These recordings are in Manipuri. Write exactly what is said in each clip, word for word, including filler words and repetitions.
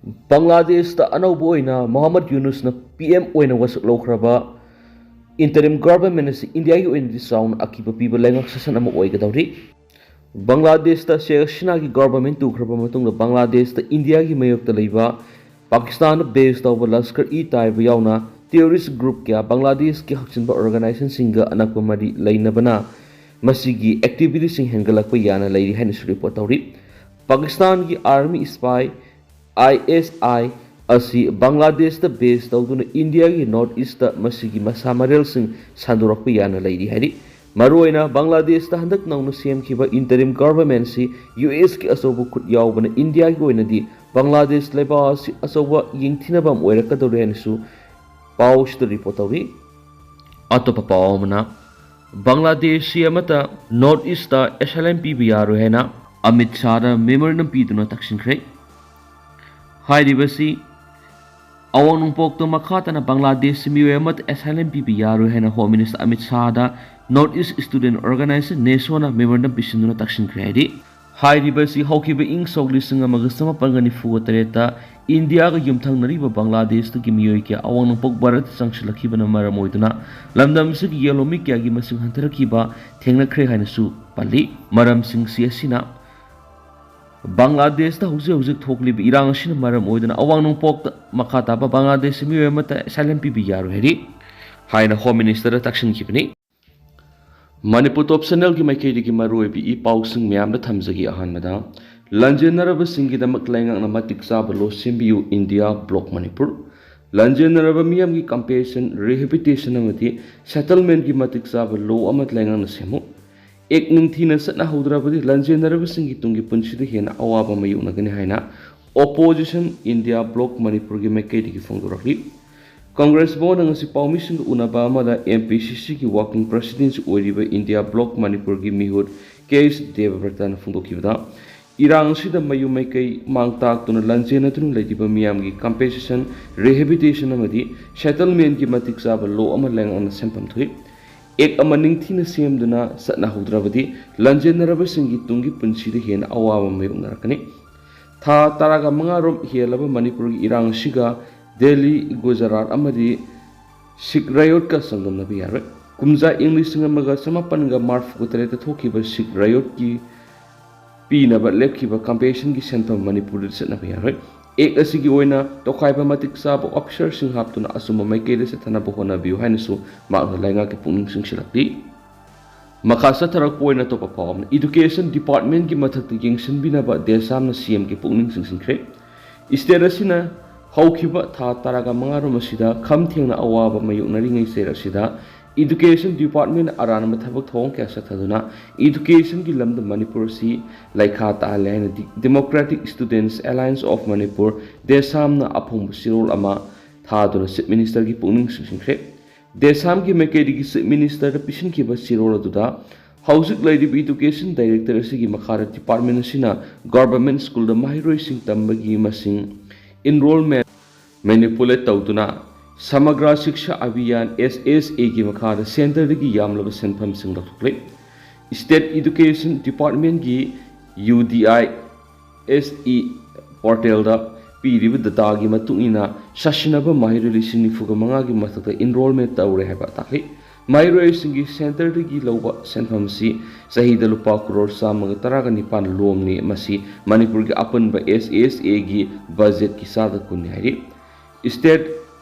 ꯕꯪꯒ꯭ꯂꯥꯗꯦꯁꯇ ꯑꯅꯧꯕ ꯑꯣꯏꯅ ꯃꯣꯍꯝꯃꯗ ꯌꯨꯅꯨꯁꯅ ꯄꯤ ꯑꯦꯝ ꯑꯣꯏꯅ ꯋꯥꯁꯛ ꯂꯧꯈ꯭ꯔꯕ interim government ꯑꯁꯤ ꯏꯟꯗꯤꯌꯥꯒꯤ ꯑꯣꯏꯅꯗꯤ ꯆꯥꯎꯅ ꯑꯀꯤꯕ ꯄꯤꯕ ꯂꯩꯉꯥꯛ ꯁꯥꯁꯟ ꯑꯃ ꯑꯣꯏꯒꯗꯧꯔꯤ꯫ ꯕꯪꯒ꯭ꯂꯥꯗꯦꯁꯇ ꯁꯦꯈ ꯍꯁꯤꯅꯥꯒꯤ government ꯇꯨꯈ꯭ꯔꯕ ꯃꯇꯨꯡꯗ ꯕꯪꯒ꯭ꯂꯥꯗꯦꯁꯇ ꯏꯟꯗꯤꯌꯥꯒꯤ ꯃꯥꯌꯣꯛꯇ ꯂꯩꯕ ꯄꯥꯀꯤꯁꯇꯥꯟꯗ base ꯇꯧꯕ ꯂꯁꯀꯔ ꯏ ꯇꯥꯏꯕ ꯌꯥꯎꯅ terrorist group ꯀꯌꯥ ꯕꯪꯒ꯭ꯂꯥꯗꯦꯁꯀꯤ ꯍꯛꯆꯤꯟꯕ organizationꯁꯤꯡꯒ ꯑꯅꯛꯄ ꯃꯔꯤ ꯂꯩꯅꯕꯅ ꯃꯁꯤꯒꯤ activityꯁꯤꯡ ꯍꯦꯟꯒꯠꯂꯛꯄ ꯌꯥꯅ ꯂꯩꯔꯤ ꯍꯥꯏꯅꯁꯨ report ꯇꯧꯔꯤ꯫ ꯄꯥꯀꯤꯁꯇꯥꯟꯒꯤ army spy, I S I, ꯑꯁꯤ ꯕꯪꯒ꯭ꯂꯥꯗꯦꯁꯇ base ꯇꯧꯗꯨꯅ ꯏꯟꯗꯤꯌꯥꯒꯤ north eastꯇ ꯃꯁꯤꯒꯤ ꯃꯁꯥ ꯃꯔꯦꯜꯁꯤꯡ ꯁꯟꯗꯣꯔꯛꯄ ꯌꯥꯅ ꯂꯩꯔꯤ ꯍꯥꯏꯔꯤ꯫ ꯃꯔꯨꯑꯣꯏꯅ ꯕꯪꯒ꯭ꯂꯥꯗꯦꯁꯇ ꯍꯟꯗꯛ ꯅꯧꯅ ꯁꯦꯝꯈꯤꯕ interim governmentꯁꯤ U Sꯀꯤ ꯑꯆꯧꯕ ꯈꯨꯠ ꯌꯥꯎꯕꯅ ꯏꯟꯗꯤꯌꯥꯒꯤ ꯑꯣꯏꯅꯗꯤ ꯕꯪꯒ꯭ꯂꯥꯗꯦꯁ ꯂꯩꯕꯥꯛ ꯑꯁꯤ ꯑꯆꯧꯕ ꯌꯦꯡꯊꯤꯅꯕ ꯑꯃ ꯑꯣꯏꯔꯛꯀꯗꯧꯔꯤ ꯍꯥꯏꯅꯁꯨ ꯄꯥꯎꯁꯤꯗ report ꯇꯧꯔꯤ꯫ ꯑꯇꯣꯞꯄ ꯄꯥꯎ ꯑꯃꯅ, ꯕꯪꯒ꯭ꯂꯥꯗꯦꯁꯤ ꯑꯃꯠꯇ north eastꯇ asylum ꯄꯤꯕ ꯌꯥꯔꯣꯏ ꯍꯥꯏꯅ ꯑꯃꯤꯠ ꯁꯥꯍꯗ memorandum ꯄꯤꯗꯨꯅ ꯇꯛꯁꯤꯟꯈ꯭ꯔꯦ꯫ ꯍꯥꯏꯔꯤꯕꯁꯤ ꯑꯋꯥꯡ ꯅꯣꯡꯄꯣꯛꯇ ꯃꯈꯥ ꯇꯥꯅ ꯕꯪꯒ꯭ꯂꯥꯗꯦꯁ ꯃꯤꯑꯣꯏ ꯑꯃꯠꯇ asylum ꯄꯤꯕ ꯌꯥꯔꯣꯏ ꯍꯥꯏꯅ Home Minister Amit ꯁꯥꯍꯗ North East Student Organisation, NESOꯅ memorandum ꯄꯤꯁꯤꯟꯗꯨꯅ ꯇꯛꯁꯤꯟꯈ꯭ꯔꯦ ꯍꯥꯏꯔꯤ꯫ ꯍꯥꯏꯔꯤꯕ ꯑꯁꯤ ꯍꯧꯈꯤꯕ ꯏꯪ ꯁꯣꯛ ꯂꯤꯁꯤꯡ ꯑꯃꯒ ꯆꯃꯥꯄꯟꯒ ꯅꯤꯐꯨꯒ ꯇꯔꯦꯠꯇ ꯏꯟꯗꯤꯌꯥꯒ ꯌꯨꯝꯊꯪꯅꯔꯤꯕ ꯕꯪꯒ꯭ꯂꯥꯗꯦꯁꯇꯒꯤ ꯃꯤꯑꯣꯏ ꯀꯌꯥ ꯑꯋꯥꯡ ꯅꯣꯡꯄꯣꯛ ꯚꯥꯔꯠꯇ ꯆꯪꯁꯤꯜꯂꯛꯈꯤꯕꯅ ꯃꯔꯝ ꯑꯣꯏꯗꯨꯅ ꯂꯝꯗꯝ ꯑꯁꯤꯒꯤ ꯌꯦꯜꯍꯧꯃꯤ ꯀꯌꯥꯒꯤ ꯃꯁꯤꯡ ꯍꯟꯊꯔꯛꯈꯤꯕ ꯊꯦꯡꯅꯈ꯭ꯔꯦ ꯍꯥꯏꯅꯁꯨ ꯄꯜꯂꯤ꯫ ꯃꯔꯝꯁꯤꯡꯁꯤ ꯑꯁꯤꯅ ꯕꯪꯒ꯭ꯂꯥꯗꯦꯁꯇ ꯍꯧꯖꯤꯛ ꯍꯧꯖꯤꯛ ꯊꯣꯛꯂꯤꯕ ꯏꯔꯥꯡ ꯑꯁꯤꯅ ꯃꯔꯝ ꯑꯣꯏꯗꯨꯅ ꯑꯋꯥꯡ ꯅꯣꯡꯄꯣꯛꯇ ꯃꯈꯥ ꯇꯥꯕ ꯕꯪꯒ꯭ꯂꯥꯗꯦꯁ ꯃꯤꯑꯣꯏ ꯑꯃꯠꯇ asylum ꯄꯤꯕ ꯌꯥꯔꯣꯏ ꯍꯥꯏꯔꯤ ꯍꯥꯏꯅ Home Ministerꯗ ꯇꯛꯁꯤꯟꯈꯤꯕꯅꯤ꯫ ꯃꯅꯤꯄꯨꯔ Top Channelꯒꯤ ꯃꯥꯏꯀꯩꯗꯒꯤ ꯃꯔꯨꯑꯣꯏꯕ ꯏ ꯄꯥꯎꯁꯤꯡ ꯃꯌꯥꯝꯗ ꯊꯝꯖꯒꯦ꯫ ꯑꯍꯥꯟꯕꯗ, ꯂꯟꯖꯦꯟꯅꯔꯕꯁꯤꯡꯒꯤꯗꯃꯛ ꯂꯩꯉꯥꯛꯅ ꯃꯇꯤꯛ ꯆꯥꯕ law ꯁꯦꯝꯕꯤꯌꯨ, ꯏꯟꯗꯤꯌꯥ ꯕ꯭ꯂꯣꯛ ꯃꯅꯤꯄꯨꯔ꯫ ꯂꯟꯖꯦꯟꯅꯔꯕ ꯃꯤꯌꯥꯝꯒꯤ compensation, rehabilitation ꯑꯃꯗꯤ settlementꯀꯤ ꯃꯇꯤꯛ ꯆꯥꯕ law ꯑꯃ ꯂꯩꯉꯥꯛꯅ ꯁꯦꯝꯃꯨ꯫ Act ꯅꯤꯡꯊꯤꯅ ꯆꯠꯅꯍꯧꯗ꯭ꯔꯕꯗꯤ ꯂꯟꯖꯦꯟꯅꯔꯕꯁꯤꯡꯒꯤ ꯇꯨꯡꯒꯤ ꯄꯨꯟꯁꯤꯗ ꯍꯦꯟꯅ ꯑꯋꯥꯕ ꯃꯥꯌꯣꯛꯅꯒꯅꯤ ꯍꯥꯏꯅ Opposition India Bloc ꯃꯅꯤꯄꯨꯔꯒꯤ ꯃꯥꯏꯀꯩꯗꯒꯤ ꯐꯣꯡꯗꯣꯔꯛꯂꯤ꯫ Congress ꯚꯋꯟꯗ ꯉꯁꯤ ꯄꯥꯎꯃꯤꯁꯤꯡꯒ ꯎꯅꯕ ꯑꯃꯗ M P C Cꯒꯤ working president ꯑꯣꯏꯔꯤꯕ ꯏꯟꯗꯤꯌꯥ ꯕ꯭ꯂꯣꯛ ꯃꯅꯤꯄꯨꯔꯒꯤ ꯃꯤꯍꯨꯠ K H ꯗꯦꯕꯕ꯭ꯔꯇꯅ ꯐꯣꯡꯗꯣꯛꯈꯤꯕꯗ, ꯏꯔꯥꯡ ꯑꯁꯤꯗ ꯃꯌꯨꯝ ꯃꯩꯀꯩ ꯃꯥꯡ ꯇꯥꯛꯇꯨꯅ ꯂꯟꯖꯦꯟꯅꯗꯨꯅ ꯂꯩꯔꯤꯕ ꯃꯤꯌꯥꯝꯒꯤ compensation, rehabilitation ꯑꯃꯗꯤ settlementꯀꯤ ꯃꯇꯤꯛ ꯆꯥꯕ law ꯑꯃ ꯂꯩꯉꯥꯛꯅ ꯁꯦꯝꯐꯝ ꯊꯣꯛꯏ꯫ Act ꯑꯃ ꯅꯤꯡꯊꯤꯅ ꯁꯦꯝꯗꯨꯅ ꯆꯠꯅꯍꯧꯗ꯭ꯔꯕꯗꯤ ꯂꯟꯖꯦꯟꯅꯔꯕꯁꯤꯡꯒꯤ ꯇꯨꯡꯒꯤ ꯄꯨꯟꯁꯤꯗ ꯍꯦꯟꯅ ꯑꯋꯥꯕ ꯃꯥꯌꯣꯛꯅꯔꯛꯀꯅꯤ꯫ ꯊꯥ ꯇꯔꯥꯒ ꯃꯉꯥꯔꯣꯝ ꯍꯦꯜꯂꯕ ꯃꯅꯤꯄꯨꯔꯒꯤ ꯏꯔꯥꯡ ꯑꯁꯤꯒ ꯗꯦꯜꯂꯤ, ꯒꯨꯖꯔꯥꯠ ꯑꯃꯗꯤ ꯁꯤꯈ ꯔꯥꯌꯣꯠꯀ ꯆꯥꯡꯗꯝꯅꯕ ꯌꯥꯔꯣꯏ꯫ ꯀꯨꯝꯖꯥ ꯏꯪ ꯂꯤꯁꯤꯡ ꯑꯃꯒ ꯆꯃꯥꯄꯟꯒ ꯃꯔꯐꯨꯒ ꯇꯔꯦꯠꯇ ꯊꯣꯛꯈꯤꯕ ꯁꯤꯈ ꯔꯥꯌꯣꯠꯀꯤ ꯄꯤꯅꯕ ꯂꯦꯞꯈꯤꯕ ꯀꯝꯄꯦꯟꯁꯦꯁꯟꯒꯤ ꯁꯦꯟꯐꯝ ꯃꯅꯤꯄꯨꯔꯗ ꯆꯠꯅꯕ ꯌꯥꯔꯣꯏ꯫ ꯑꯦꯛ ꯑꯁꯤꯒꯤ ꯑꯣꯏꯅ ꯇꯣꯈꯥꯏꯕ ꯃꯇꯤꯛ ꯆꯥꯕ ꯑꯣꯐꯤꯁꯥꯔꯁꯤꯡ ꯍꯥꯞꯇꯨꯅ ꯑꯆꯨꯝꯕ ꯃꯥꯏꯀꯩꯗ ꯆꯠꯊꯅꯕ ꯍꯣꯠꯅꯕꯤꯌꯨ ꯍꯥꯏꯅꯁꯨ ꯃꯍꯥꯛꯅ ꯂꯩꯉꯥꯛꯀꯤ ꯄꯨꯛꯅꯤꯡ ꯆꯤꯡꯁꯤꯜꯂꯛꯂꯤ꯫ ꯃꯈꯥ ꯆꯠꯊꯔꯛꯄ ꯑꯣꯏꯅ ꯑꯇꯣꯞꯄ ꯄꯥꯎ ꯑꯃꯅ, ꯏꯗꯨꯀꯦꯁꯟ ꯗꯤꯄꯥꯔꯠꯃꯦꯟꯒꯤ ꯃꯊꯛꯇ ꯌꯦꯡꯁꯤꯟꯕꯤꯅꯕ ꯗꯦꯁꯥꯝꯅ ꯁꯤ ꯑꯦꯝꯒꯤ ꯄꯨꯛꯅꯤꯡ ꯆꯤꯡꯁꯤꯟꯈ꯭ꯔꯦ꯫ ꯁ꯭ꯇꯦꯠ ꯑꯁꯤꯅ ꯍꯧꯈꯤꯕ ꯊꯥ ꯇꯔꯥꯒ ꯃꯉꯥꯔꯣꯝ ꯑꯁꯤꯗ ꯈꯝ ꯊꯦꯡꯅ ꯑꯋꯥꯕ ꯃꯥꯌꯣꯛꯅꯔꯤꯉꯩ ꯆꯩꯔꯛ ꯑꯁꯤꯗ ꯏꯗꯨꯀꯦꯁꯟ ꯗꯤꯄꯥꯔꯠꯃꯦꯟ ꯑꯔꯥꯟꯕ ꯊꯕꯛ ꯊꯧꯑꯣꯡ ꯀꯌꯥ ꯆꯠꯊꯗꯨꯅ ꯏꯗꯨꯀꯦꯁꯟꯒꯤ ꯂꯝꯗ ꯃꯅꯤꯄꯨꯔ ꯑꯁꯤ ꯂꯩꯈꯥ ꯇꯥꯍꯜꯂꯦ ꯍꯥꯏꯅ ꯗꯤ-, Democratic Students Alliance of Manipur, ꯗꯦꯁꯥꯝꯅ ꯑꯐꯣꯡꯕ ꯆꯦꯔꯣꯜ ꯑꯃ ꯊꯥꯗꯨꯅ ꯆꯤꯐ ꯃꯤꯅꯤꯁꯇꯔꯒꯤ ꯄꯨꯛꯅꯤꯡ ꯆꯤꯡꯁꯤꯟꯈ꯭ꯔꯦ꯫ ꯗꯦꯁꯥꯝꯒꯤ ꯃꯥꯏꯀꯩꯗꯒꯤ ꯆꯤꯐ ꯃꯤꯅꯤꯁꯇꯔꯗ ꯄꯤꯁꯤꯟꯈꯤꯕ ꯆꯦꯔꯣꯜ ꯑꯗꯨꯗ ꯍꯧꯖꯤꯛ ꯂꯩꯔꯤꯕ ꯏꯗꯨꯀꯦꯁꯟ ꯗꯥꯏꯔꯦꯛꯇꯔ ꯑꯁꯤꯒꯤ ꯃꯈꯥꯗ ꯗꯤꯄꯥꯔꯠꯃꯦꯟ ꯑꯁꯤꯅ ꯒꯚꯔꯟꯃꯦꯟꯠ ꯁ꯭ꯀꯨꯜꯗ ꯃꯍꯩꯔꯣꯏꯁꯤꯡ ꯇꯝꯕꯒꯤ ꯃꯁꯤꯡ, ꯏꯟꯔꯣꯜꯃꯦꯟꯠ ꯃꯦꯅꯤꯄꯨꯂꯦꯠ ꯇꯧꯗꯨꯅ ꯁꯃꯒ꯭ꯔꯥ ꯁꯤꯛꯁꯥ ꯑꯚꯤꯌꯥꯟ, ꯑꯦꯁ ꯑꯦꯁ ꯑꯦꯒꯤ ꯃꯈꯥꯗ ꯁꯦꯟꯇꯔꯗꯒꯤ ꯌꯥꯝꯂꯕ ꯁꯦꯟꯐꯝꯁꯤꯡ ꯂꯧꯊꯣꯛꯂꯦ꯫ ꯁ꯭ꯇꯦꯠ ꯏꯗꯨꯀꯦꯁꯟ ꯗꯤꯄꯥꯔꯠꯃꯦꯟꯠꯀꯤ U D I S E ꯄꯣꯔꯇꯦꯜꯗ ꯄꯤꯔꯤꯕ ꯗꯇꯥꯒꯤ ꯃꯇꯨꯡ ꯏꯟꯅ ꯁꯥꯁꯤꯟꯅꯕ ꯃꯍꯩꯔꯣꯏ ꯂꯤꯁꯤꯡ ꯅꯤꯐꯨꯒ ꯃꯉꯥꯒꯤ ꯃꯊꯛꯇ ꯏꯟꯔꯣꯜꯃꯦꯟꯠ ꯇꯧꯔꯦ ꯍꯥꯏꯕ ꯇꯥꯛꯂꯤ꯫ ꯃꯍꯩꯔꯣꯏꯁꯤꯡꯒꯤ ꯁꯦꯟꯇꯔꯗꯒꯤ ꯂꯧꯕ ꯁꯦꯟꯐꯝꯁꯤ ꯆꯍꯤꯗ ꯂꯨꯄꯥ ꯀ꯭ꯔꯣꯔ ꯆꯥꯝꯃꯒ ꯇꯔꯥꯒ ꯅꯤꯄꯥꯟ ꯂꯣꯝꯂꯤ꯫ ꯃꯁꯤ ꯃꯅꯤꯄꯨꯔꯒꯤ ꯑꯄꯨꯟꯕ ꯑꯦꯁ ꯑꯦꯁ ꯑꯦꯒꯤ ꯕꯖꯦꯠꯀꯤ ꯆꯥꯗ ꯀꯨꯟꯅꯤ ꯍꯥꯏꯔꯤ꯫ State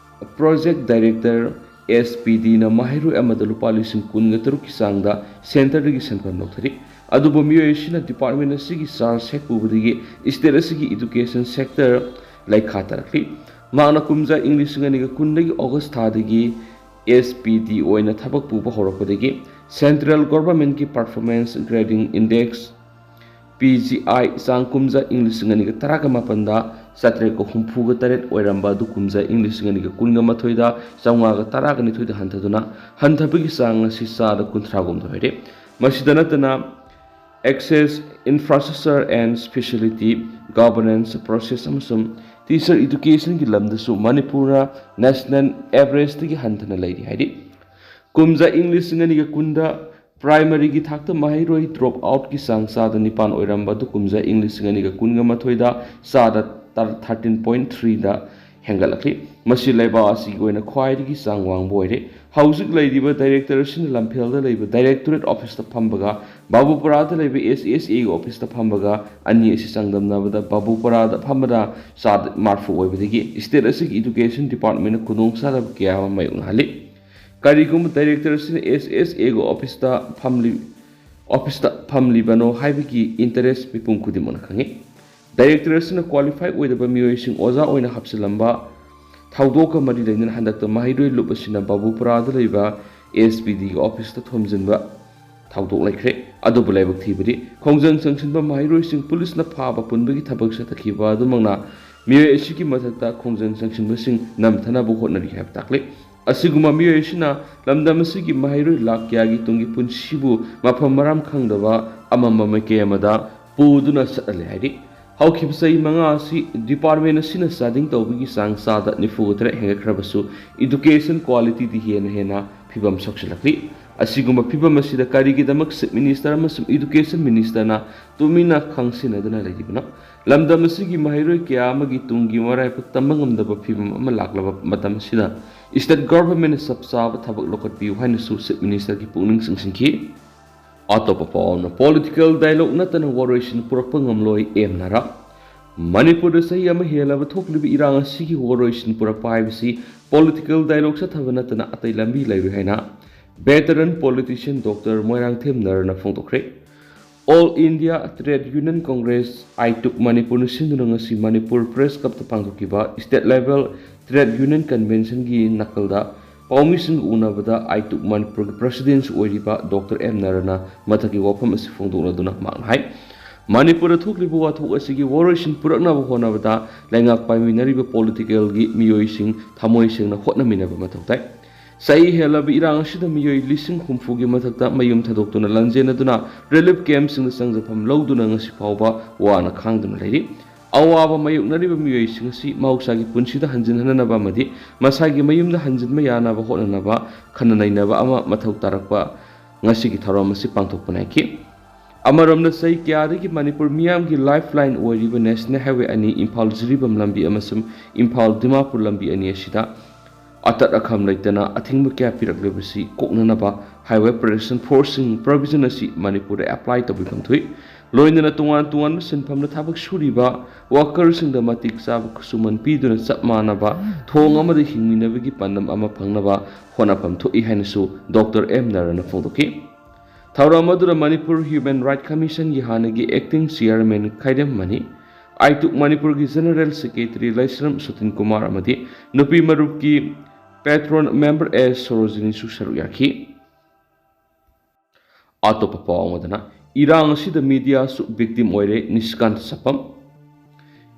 project director, S P ꯗꯤꯅ ꯃꯍꯩꯔꯣꯏ ꯑꯃꯗ ꯂꯨꯄꯥ ꯂꯤꯁꯤꯡ ꯀꯨꯟꯒ ꯇꯔꯨꯛꯀꯤ ꯆꯥꯡꯗ ꯁꯦꯟꯇꯔꯗꯒꯤ ꯁꯦꯟꯐꯝ ꯂꯧꯊꯔꯤ꯫ ꯑꯗꯨꯕꯨ ꯃꯤꯑꯣꯏ ꯑꯁꯤꯅ ꯗꯤꯄꯥꯔꯠꯃꯦꯟ ꯑꯁꯤꯒꯤ ꯆꯥꯔꯖ ꯍꯦꯛ ꯄꯨꯕꯗꯒꯤ ꯁ꯭ꯇꯦꯠ ꯑꯁꯤꯒꯤ ꯏꯗꯨꯀꯦꯁꯟ ꯁꯦꯛꯇꯔ ꯂꯩꯈꯥ ꯇꯥꯔꯛꯂꯤ꯫ ꯃꯍꯥꯛꯅ ꯀꯨꯝꯖꯥ ꯏꯪ ꯂꯤꯁꯤꯡ ꯑꯅꯤꯒ ꯀꯨꯟꯗꯒꯤ ꯑꯣꯒꯁ ꯊꯥꯗꯒꯤ ꯑꯦꯁ ꯄꯤ ꯗꯤ ꯑꯣꯏꯅ ꯊꯕꯛ ꯄꯨꯕ ꯍꯧꯔꯛꯄꯗꯒꯤ ꯁꯦꯟꯇ꯭ꯔꯦꯜ ꯒꯣꯚꯔꯟꯃꯦꯟꯠꯀꯤ performance grading index, P G I, ꯆꯥꯡ ꯀꯨꯝꯖꯥ ꯏꯪ ꯂꯤꯁꯤꯡ ꯑꯅꯤꯒ ꯇꯔꯥꯒ ꯃꯥꯄꯟꯗ ꯆꯥꯇ꯭ꯔꯦꯠꯀ ꯍꯨꯝꯐꯨꯒ ꯇꯔꯦꯠ ꯑꯣꯏꯔꯝꯕ ꯑꯗꯨ ꯀꯨꯝꯖꯥ ꯏꯪ ꯂꯤꯁꯤꯡ ꯑꯅꯤꯒ ꯀꯨꯟꯒ ꯃꯥꯊꯣꯏꯗ ꯆꯥꯝꯃꯉꯥꯒ ꯇꯔꯥꯒ ꯅꯤꯊꯣꯏꯗ ꯍꯟꯊꯗꯨꯅ ꯍꯟꯊꯕꯒꯤ ꯆꯥꯡ ꯑꯁꯤ ꯆꯥꯗ ꯀꯨꯟꯊ꯭ꯔꯥꯒꯨꯝꯗ ꯑꯣꯏꯔꯦ꯫ ꯃꯁꯤꯗ ꯅꯠꯇꯅ Access, Infrastructure and Facility, Governance, Process ꯑꯃꯁꯨꯡ Teacher Educationꯒꯤ ꯂꯝꯗꯁꯨ ꯃꯅꯤꯄꯨꯔꯅ national averageꯇꯒꯤ ꯍꯟꯊꯅ ꯂꯩꯔꯤ ꯍꯥꯏꯔꯤ꯫ ꯀꯨꯝꯖꯥ ꯏꯪ ꯂꯤꯁꯤꯡ ꯑꯅꯤꯒ ꯀꯨꯟꯗ ꯄ꯭ꯔꯥꯏꯃꯔꯤꯒꯤ ꯊꯥꯛꯇ ꯃꯍꯩꯔꯣꯏ ꯗ꯭ꯔꯣꯞ ꯑꯥꯎꯠꯀꯤ ꯆꯥꯡ ꯆꯥꯗ ꯅꯤꯄꯥꯟ ꯑꯣꯏꯔꯝꯕ ꯑꯗꯨ ꯀꯨꯝꯖꯥ ꯏꯪ ꯂꯤꯁꯤꯡ ꯑꯅꯤꯒ ꯀꯨꯟꯒ ꯃꯥꯊꯣꯏꯗ ꯆꯥꯗ ꯊꯥꯔꯇꯤꯟ ꯄꯣꯏꯟ ꯊ꯭ꯔꯤꯗ ꯍꯦꯟꯒꯠꯂꯛꯂꯤ꯫ ꯃꯁꯤ ꯂꯩꯕꯥꯛ ꯑꯁꯤꯒꯤ ꯑꯣꯏꯅ ꯈ꯭ꯋꯥꯏꯗꯒꯤ ꯆꯥꯡ ꯋꯥꯡꯕ ꯑꯣꯏꯔꯦ꯫ ꯍꯧꯖꯤꯛ ꯂꯩꯔꯤꯕ ꯗꯥꯏꯔꯦꯛꯇꯔ ꯑꯁꯤꯅ ꯂꯝꯐꯦꯜꯗ ꯂꯩꯕ ꯗꯥꯏꯔꯦꯛꯇꯣꯔꯦꯠ ꯑꯣꯐꯤꯁꯇ ꯐꯝꯕꯒ ꯕꯥꯕꯨꯄꯨꯔꯥꯗ ꯂꯩꯕ ꯑꯦꯁ ꯑꯦꯁ ꯑꯦꯒꯤ ꯑꯣꯐꯤꯁꯇ ꯐꯝꯕꯒ ꯑꯅꯤ ꯑꯁꯤ ꯆꯥꯡꯗꯝꯅꯕꯗ ꯕꯥꯕꯨꯄꯨꯔꯥꯗ ꯐꯝꯕꯅ ꯆꯥꯗ ꯃꯔꯤꯐꯨ ꯑꯣꯏꯕꯗꯒꯤ ꯁ꯭ꯇꯦꯠ ꯑꯁꯤꯒꯤ ꯏꯗꯨꯀꯦꯁꯟ ꯗꯤꯄꯥꯔꯠꯃꯦꯟꯅ ꯈꯨꯗꯣꯡꯆꯥꯗꯕ ꯀꯌꯥ ꯑꯃ ꯃꯥꯌꯣꯛꯅꯍꯜꯂꯤ꯫ ꯀꯔꯤꯒꯨꯝꯕ ꯗꯥꯏꯔꯦꯛꯇꯔ ꯑꯁꯤꯅ ꯑꯦꯁ ꯑꯦꯁ ꯑꯦꯒꯤ ꯑꯣꯐꯤꯁꯇ ꯐꯝꯂꯤ-, ꯑꯣꯐꯤꯁꯇ ꯐꯝꯂꯤꯕꯅꯣ ꯍꯥꯏꯕꯒꯤ ꯏꯟꯇꯔꯦꯁ ꯃꯤꯄꯨꯝ ꯈꯨꯗꯤꯡꯃꯛꯅ ꯈꯪꯏ꯫ ꯗꯥꯏꯔꯦꯛꯇꯔ ꯑꯁꯤꯅ ꯀ꯭ꯋꯥꯂꯤꯐꯥꯏ ꯑꯣꯏꯗꯕ ꯃꯤꯑꯣꯏꯁꯤꯡ ꯑꯣꯖꯥ ꯑꯣꯏꯅ ꯍꯥꯞꯆꯤꯜꯂꯝꯕ ꯊꯧꯗꯣꯛꯀ ꯃꯔꯤ ꯂꯩꯅꯅ ꯍꯟꯗꯛꯇ ꯃꯍꯩꯔꯣꯏ ꯂꯨꯞ ꯑꯁꯤꯅ ꯕꯥꯕꯨꯄꯨꯔꯥꯗ ꯂꯩꯕ ꯑꯦꯁ ꯄꯤ ꯗꯤꯒꯤ ꯑꯣꯐꯤꯁꯇ ꯊꯣꯝꯖꯤꯟꯕ ꯊꯧꯗꯣꯛ ꯂꯩꯈ꯭ꯔꯦ꯫ ꯑꯗꯨꯕꯨ ꯂꯥꯏꯕꯛ ꯊꯤꯕꯗꯤ ꯈꯣꯡꯖꯪ ꯆꯪꯁꯤꯟꯕ ꯃꯍꯩꯔꯣꯏꯁꯤꯡ ꯄꯨꯂꯤꯁꯅ ꯐꯥꯕ ꯄꯨꯟꯕꯒꯤ ꯊꯕꯛ ꯆꯠꯊꯈꯤꯕ ꯑꯗꯨꯃꯛꯅ ꯃꯤꯑꯣꯏ ꯑꯁꯤꯒꯤ ꯃꯊꯛꯇ ꯈꯣꯡꯖꯪ ꯆꯪꯁꯤꯟꯕꯁꯤꯡ ꯅꯝꯊꯅꯕ ꯍꯣꯠꯅꯔꯤ ꯍꯥꯏꯕ ꯇꯥꯛꯂꯤ꯫ ꯑꯁꯤꯒꯨꯝꯕ ꯃꯤꯑꯣꯏ ꯑꯁꯤꯅ ꯂꯝꯗꯝ ꯑꯁꯤꯒꯤ ꯃꯍꯩꯔꯣꯏ ꯂꯥꯈ ꯀꯌꯥꯒꯤ ꯇꯨꯡꯒꯤ ꯄꯨꯟꯁꯤꯕꯨ ꯃꯐꯝ ꯃꯔꯥꯡ ꯈꯪꯗꯕ ꯑꯃꯝꯕ ꯃꯥꯏꯀꯩ ꯑꯃꯗ ꯄꯨꯗꯨꯅ ꯆꯠꯍꯜꯂꯦ ꯍꯥꯏꯔꯤ꯫ ꯍꯧꯈꯤꯕ ꯆꯍꯤ ꯃꯉꯥ ꯑꯁꯤ ꯗꯤꯄꯥꯔꯠꯃꯦꯟ ꯑꯁꯤꯅ ꯆꯥꯗꯤꯡ ꯇꯧꯕꯒꯤ ꯆꯥꯡ ꯆꯥꯗ ꯅꯤꯐꯨꯒ ꯇꯔꯦꯠ ꯍꯦꯟꯒꯠꯈ꯭ꯔꯕꯁꯨ, ꯏꯗꯨꯀꯦꯁꯟ ꯀ꯭ꯋꯥꯂꯤꯇꯤꯗꯤ ꯍꯦꯟꯅ ꯍꯦꯟꯅ ꯐꯤꯕꯝ ꯁꯣꯛꯆꯤꯜꯂꯛꯂꯤ꯫ ꯑꯁꯤꯒꯨꯝꯕ ꯐꯤꯕꯝ ꯑꯁꯤꯗ ꯀꯔꯤꯒꯤꯗꯃꯛ ꯆꯤꯐ ꯃꯤꯅꯤꯁꯇꯔ ꯑꯃꯁꯨꯡ ꯏꯗꯨꯀꯦꯁꯟ ꯃꯤꯅꯤꯁꯇꯔꯅ ꯇꯨꯃꯤꯟꯅ ꯈꯪꯁꯤꯟꯅꯗꯨꯅ ꯂꯩꯔꯤꯕꯅꯣ? ꯂꯝꯗꯝ ꯑꯁꯤꯒꯤ ꯃꯍꯩꯔꯣꯏ ꯀꯌꯥ ꯑꯃꯒꯤ ꯇꯨꯡꯒꯤ ꯃꯔꯥꯏꯕꯛ ꯇꯝꯕ ꯉꯝꯗꯕ ꯐꯤꯕꯝ ꯑꯃ ꯂꯥꯛꯂꯕ ꯃꯇꯝ ꯑꯁꯤꯗ, ꯁ꯭ꯇꯦꯠ ꯒꯚꯔꯟꯃꯦꯟꯠꯅ ꯆꯞ ꯆꯥꯕ ꯊꯕꯛ ꯂꯧꯈꯠꯄꯤꯌꯨ ꯍꯥꯏꯅꯁꯨ ꯆꯤꯐ ꯃꯤꯅꯤꯁꯇꯔꯒꯤ ꯄꯨꯛꯅꯤꯡ ꯆꯤꯡꯁꯤꯟꯈꯤ꯫ ꯑꯇꯣꯞꯄ ꯄꯥꯎ ꯑꯃꯅ, ꯄꯣꯂꯤꯇꯤꯀꯦꯜ ꯗꯥꯏꯂꯣꯒ ꯅꯠꯇꯅ ꯋꯥꯔꯣꯏꯁꯤꯟ ꯄꯨꯔꯛꯄ ꯉꯝꯂꯣꯏ ꯑꯦꯝ ꯅꯥꯔꯥ꯫ ꯃꯅꯤꯄꯨꯔꯗ ꯆꯍꯤ ꯑꯃ ꯍꯦꯜꯂꯕ ꯊꯣꯛꯂꯤꯕ ꯏꯔꯥꯡ ꯑꯁꯤꯒꯤ ꯋꯥꯔꯣꯏꯁꯤꯟ ꯄꯨꯔꯛꯄ ꯍꯥꯏꯕꯁꯤ ꯄꯣꯂꯤꯇꯤꯀꯦꯜ ꯗꯥꯏꯂꯣꯒ ꯆꯠꯊꯕ ꯅꯠꯇꯅ ꯑꯇꯩ ꯂꯝꯕꯤ ꯂꯩꯔꯣꯏ ꯍꯥꯏꯅ ꯚꯦꯇꯔꯟ ꯄꯣꯂꯤꯇꯤꯁꯤꯌꯟ ꯗꯣꯛꯇꯔ ꯃꯣꯏꯔꯥꯡꯊꯦꯝ ꯅꯥꯔꯥꯅ ꯐꯣꯡꯗꯣꯛꯈ꯭ꯔꯦ꯫ All India Trade Union Congress, ꯑꯥꯏꯇꯨꯛ ꯃꯅꯤꯄꯨꯔꯅ ꯁꯤꯟꯗꯨꯅ ꯉꯁꯤ ꯃꯅꯤꯄꯨꯔ ꯄ꯭ꯔꯦꯁ ꯀ꯭ꯂꯕꯇ ꯄꯥꯡꯊꯣꯛꯈꯤꯕ ꯁ꯭ꯇꯦꯠ ꯂꯦꯚꯦꯜ ꯇ꯭ꯔꯦꯗ ꯌꯨꯅꯤꯌꯟ ꯀꯟꯚꯦꯟꯁꯟꯒꯤ ꯅꯥꯀꯜꯗ ꯄꯥꯎꯃꯤꯁꯤꯡꯒ ꯎꯅꯕꯗ ꯑꯥꯏꯇꯨꯛ ꯃꯅꯤꯄꯨꯔꯒꯤ ꯄ꯭ꯔꯦꯁꯤꯗꯦꯟꯠ ꯑꯣꯏꯔꯤꯕ ꯗꯣꯛꯇꯔ ꯑꯦꯝ ꯅꯥꯔꯥꯅ ꯃꯊꯛꯀꯤ ꯋꯥꯐꯝ ꯑꯁꯤ ꯐꯣꯡꯗꯣꯛꯂꯗꯨꯅ ꯃꯍꯥꯛꯅ ꯍꯥꯏ, ꯃꯅꯤꯄꯨꯔꯗ ꯊꯣꯛꯂꯤꯕ ꯋꯥꯊꯣꯛ ꯑꯁꯤꯒꯤ ꯋꯥꯔꯣꯏꯁꯤꯟ ꯄꯨꯔꯛꯅꯕ ꯍꯣꯠꯅꯕꯗ ꯂꯩꯉꯥꯛ ꯄꯥꯏꯃꯤꯟꯅꯔꯤꯕ ꯄꯣꯂꯤꯇꯤꯀꯦꯜꯒꯤ ꯃꯤꯑꯣꯏꯁꯤꯡ ꯊꯃꯣꯏ ꯁꯦꯡꯅ ꯍꯣꯠꯅꯃꯤꯟꯅꯕ ꯃꯊꯧ ꯇꯥꯏ꯫ ꯆꯍꯤ ꯍꯦꯜꯂꯕ ꯏꯔꯥꯡ ꯑꯁꯤꯗ ꯃꯤꯑꯣꯏ ꯂꯤꯁꯤꯡ ꯍꯨꯝꯐꯨꯒꯤ ꯃꯊꯛꯇ ꯃꯌꯨꯝ ꯊꯥꯗꯣꯛꯇꯨꯅ ꯂꯥꯟꯖꯦꯟꯅꯗꯨꯅ ꯔꯤꯂꯤꯐ ꯀꯦꯝꯞꯁꯤꯡꯗ ꯆꯪꯖꯐꯝ ꯂꯧꯗꯨꯅ ꯉꯁꯤ ꯐꯥꯎꯕ ꯋꯥꯅ ꯈꯥꯡꯗꯨꯅ ꯂꯩꯔꯤ꯫ ꯑꯋꯥꯕ ꯃꯥꯌꯣꯛꯅꯔꯤꯕ ꯃꯤꯑꯣꯏꯁꯤꯡ ꯑꯁꯤ ꯃꯍꯧꯁꯥꯒꯤ ꯄꯨꯟꯁꯤꯗ ꯍꯟꯖꯤꯟꯍꯟꯅꯕ ꯑꯃꯗꯤ ꯃꯁꯥꯒꯤ ꯃꯌꯨꯝꯗ ꯍꯟꯖꯤꯟꯕ ꯌꯥꯅꯕ ꯍꯣꯠꯅꯅꯕ ꯈꯟꯅ ꯅꯩꯅꯕ ꯑꯃ ꯃꯊꯧ ꯇꯥꯔꯛꯄ ꯉꯁꯤꯒꯤ ꯊꯧꯔꯝ ꯑꯁꯤ ꯄꯥꯡꯊꯣꯛꯄ ꯅꯥꯏꯈꯤ꯫ ꯑꯃꯔꯣꯝꯗ, ꯆꯍꯤ ꯀꯌꯥꯗꯒꯤ ꯃꯅꯤꯄꯨꯔ ꯃꯤꯌꯥꯝꯒꯤ lifeline ꯑꯣꯏꯔꯤꯕ National Highway ꯑꯅꯤ, ꯏꯝꯐꯥꯜ ꯖꯤꯔꯤꯕꯥꯝ ꯂꯝꯕꯤ ꯑꯃꯁꯨꯡ ꯏꯝꯐꯥꯜ ꯗꯤꯃꯥꯄꯨꯔ ꯂꯝꯕꯤ ꯑꯅꯤ ꯑꯁꯤꯗ ꯑꯇꯠ ꯑꯈꯝ ꯂꯩꯇꯅ ꯑꯊꯤꯡꯕ ꯀꯌꯥ ꯄꯤꯔꯛꯂꯤꯕꯁꯤ ꯀꯣꯛꯅꯅꯕ Highway Protection Forceꯁꯤꯡ provision ꯑꯁꯤ ꯃꯅꯤꯄꯨꯔꯗ apply ꯇꯧꯕꯤꯐꯝ ꯊꯣꯛꯏ꯫ ꯂꯣꯏꯅꯅ ꯇꯣꯉꯥꯟ ꯇꯣꯉꯥꯟꯕ ꯁꯤꯟꯐꯝꯗ ꯊꯕꯛ ꯁꯨꯔꯤꯕ workerꯁꯤꯡꯗ ꯃꯇꯤꯛ ꯆꯥꯕ ꯈꯨꯠꯁꯨꯃꯟ ꯄꯤꯗꯨꯅ ꯆꯞ ꯃꯥꯟꯅꯕ ꯊꯣꯡ ꯑꯃꯗ ꯍꯤꯡꯃꯤꯟꯅꯕꯒꯤ ꯄꯥꯟꯗꯝ ꯑꯃ ꯐꯪꯅꯕ ꯍꯣꯠꯅꯐꯝ ꯊꯣꯛꯏ ꯍꯥꯏꯅꯁꯨ ꯗꯣꯛꯇꯔ ꯑꯦꯝ ꯅꯥꯔꯥꯌꯟꯅ ꯐꯣꯡꯗꯣꯛꯈꯤ꯫ ꯊꯧꯔꯝ ꯑꯗꯨꯗ ꯃꯅꯤꯄꯨꯔ Human Rights Commissionꯒꯤ ꯍꯥꯟꯅꯒꯤ acting chairman ꯈꯥꯏꯔꯦꯝ ꯃꯅꯤ, ꯑꯥꯏꯇꯨꯛ ꯃꯅꯤꯄꯨꯔꯒꯤ general secretary ꯂꯩꯁ꯭ꯔꯝ ꯁꯨꯇꯤꯟ ꯀꯨꯃꯥꯔ ꯑꯃꯗꯤ ꯅꯨꯄꯤ ꯃꯔꯨꯞꯀꯤ patron member ꯑꯦꯁ ꯁꯣꯔꯣꯖꯤꯅꯤꯁꯨ ꯁꯔꯨꯛ ꯌꯥꯈꯤ꯫ ꯑꯇꯣꯞꯄ ꯄꯥꯎ ꯑꯃꯗꯅ, ꯏꯔꯥꯡ ꯑꯁꯤꯗ mediaꯁꯨ victim ꯑꯣꯏꯔꯦ, ꯅꯤꯁꯤꯀꯥꯟꯇ ꯁꯥꯄꯝ꯫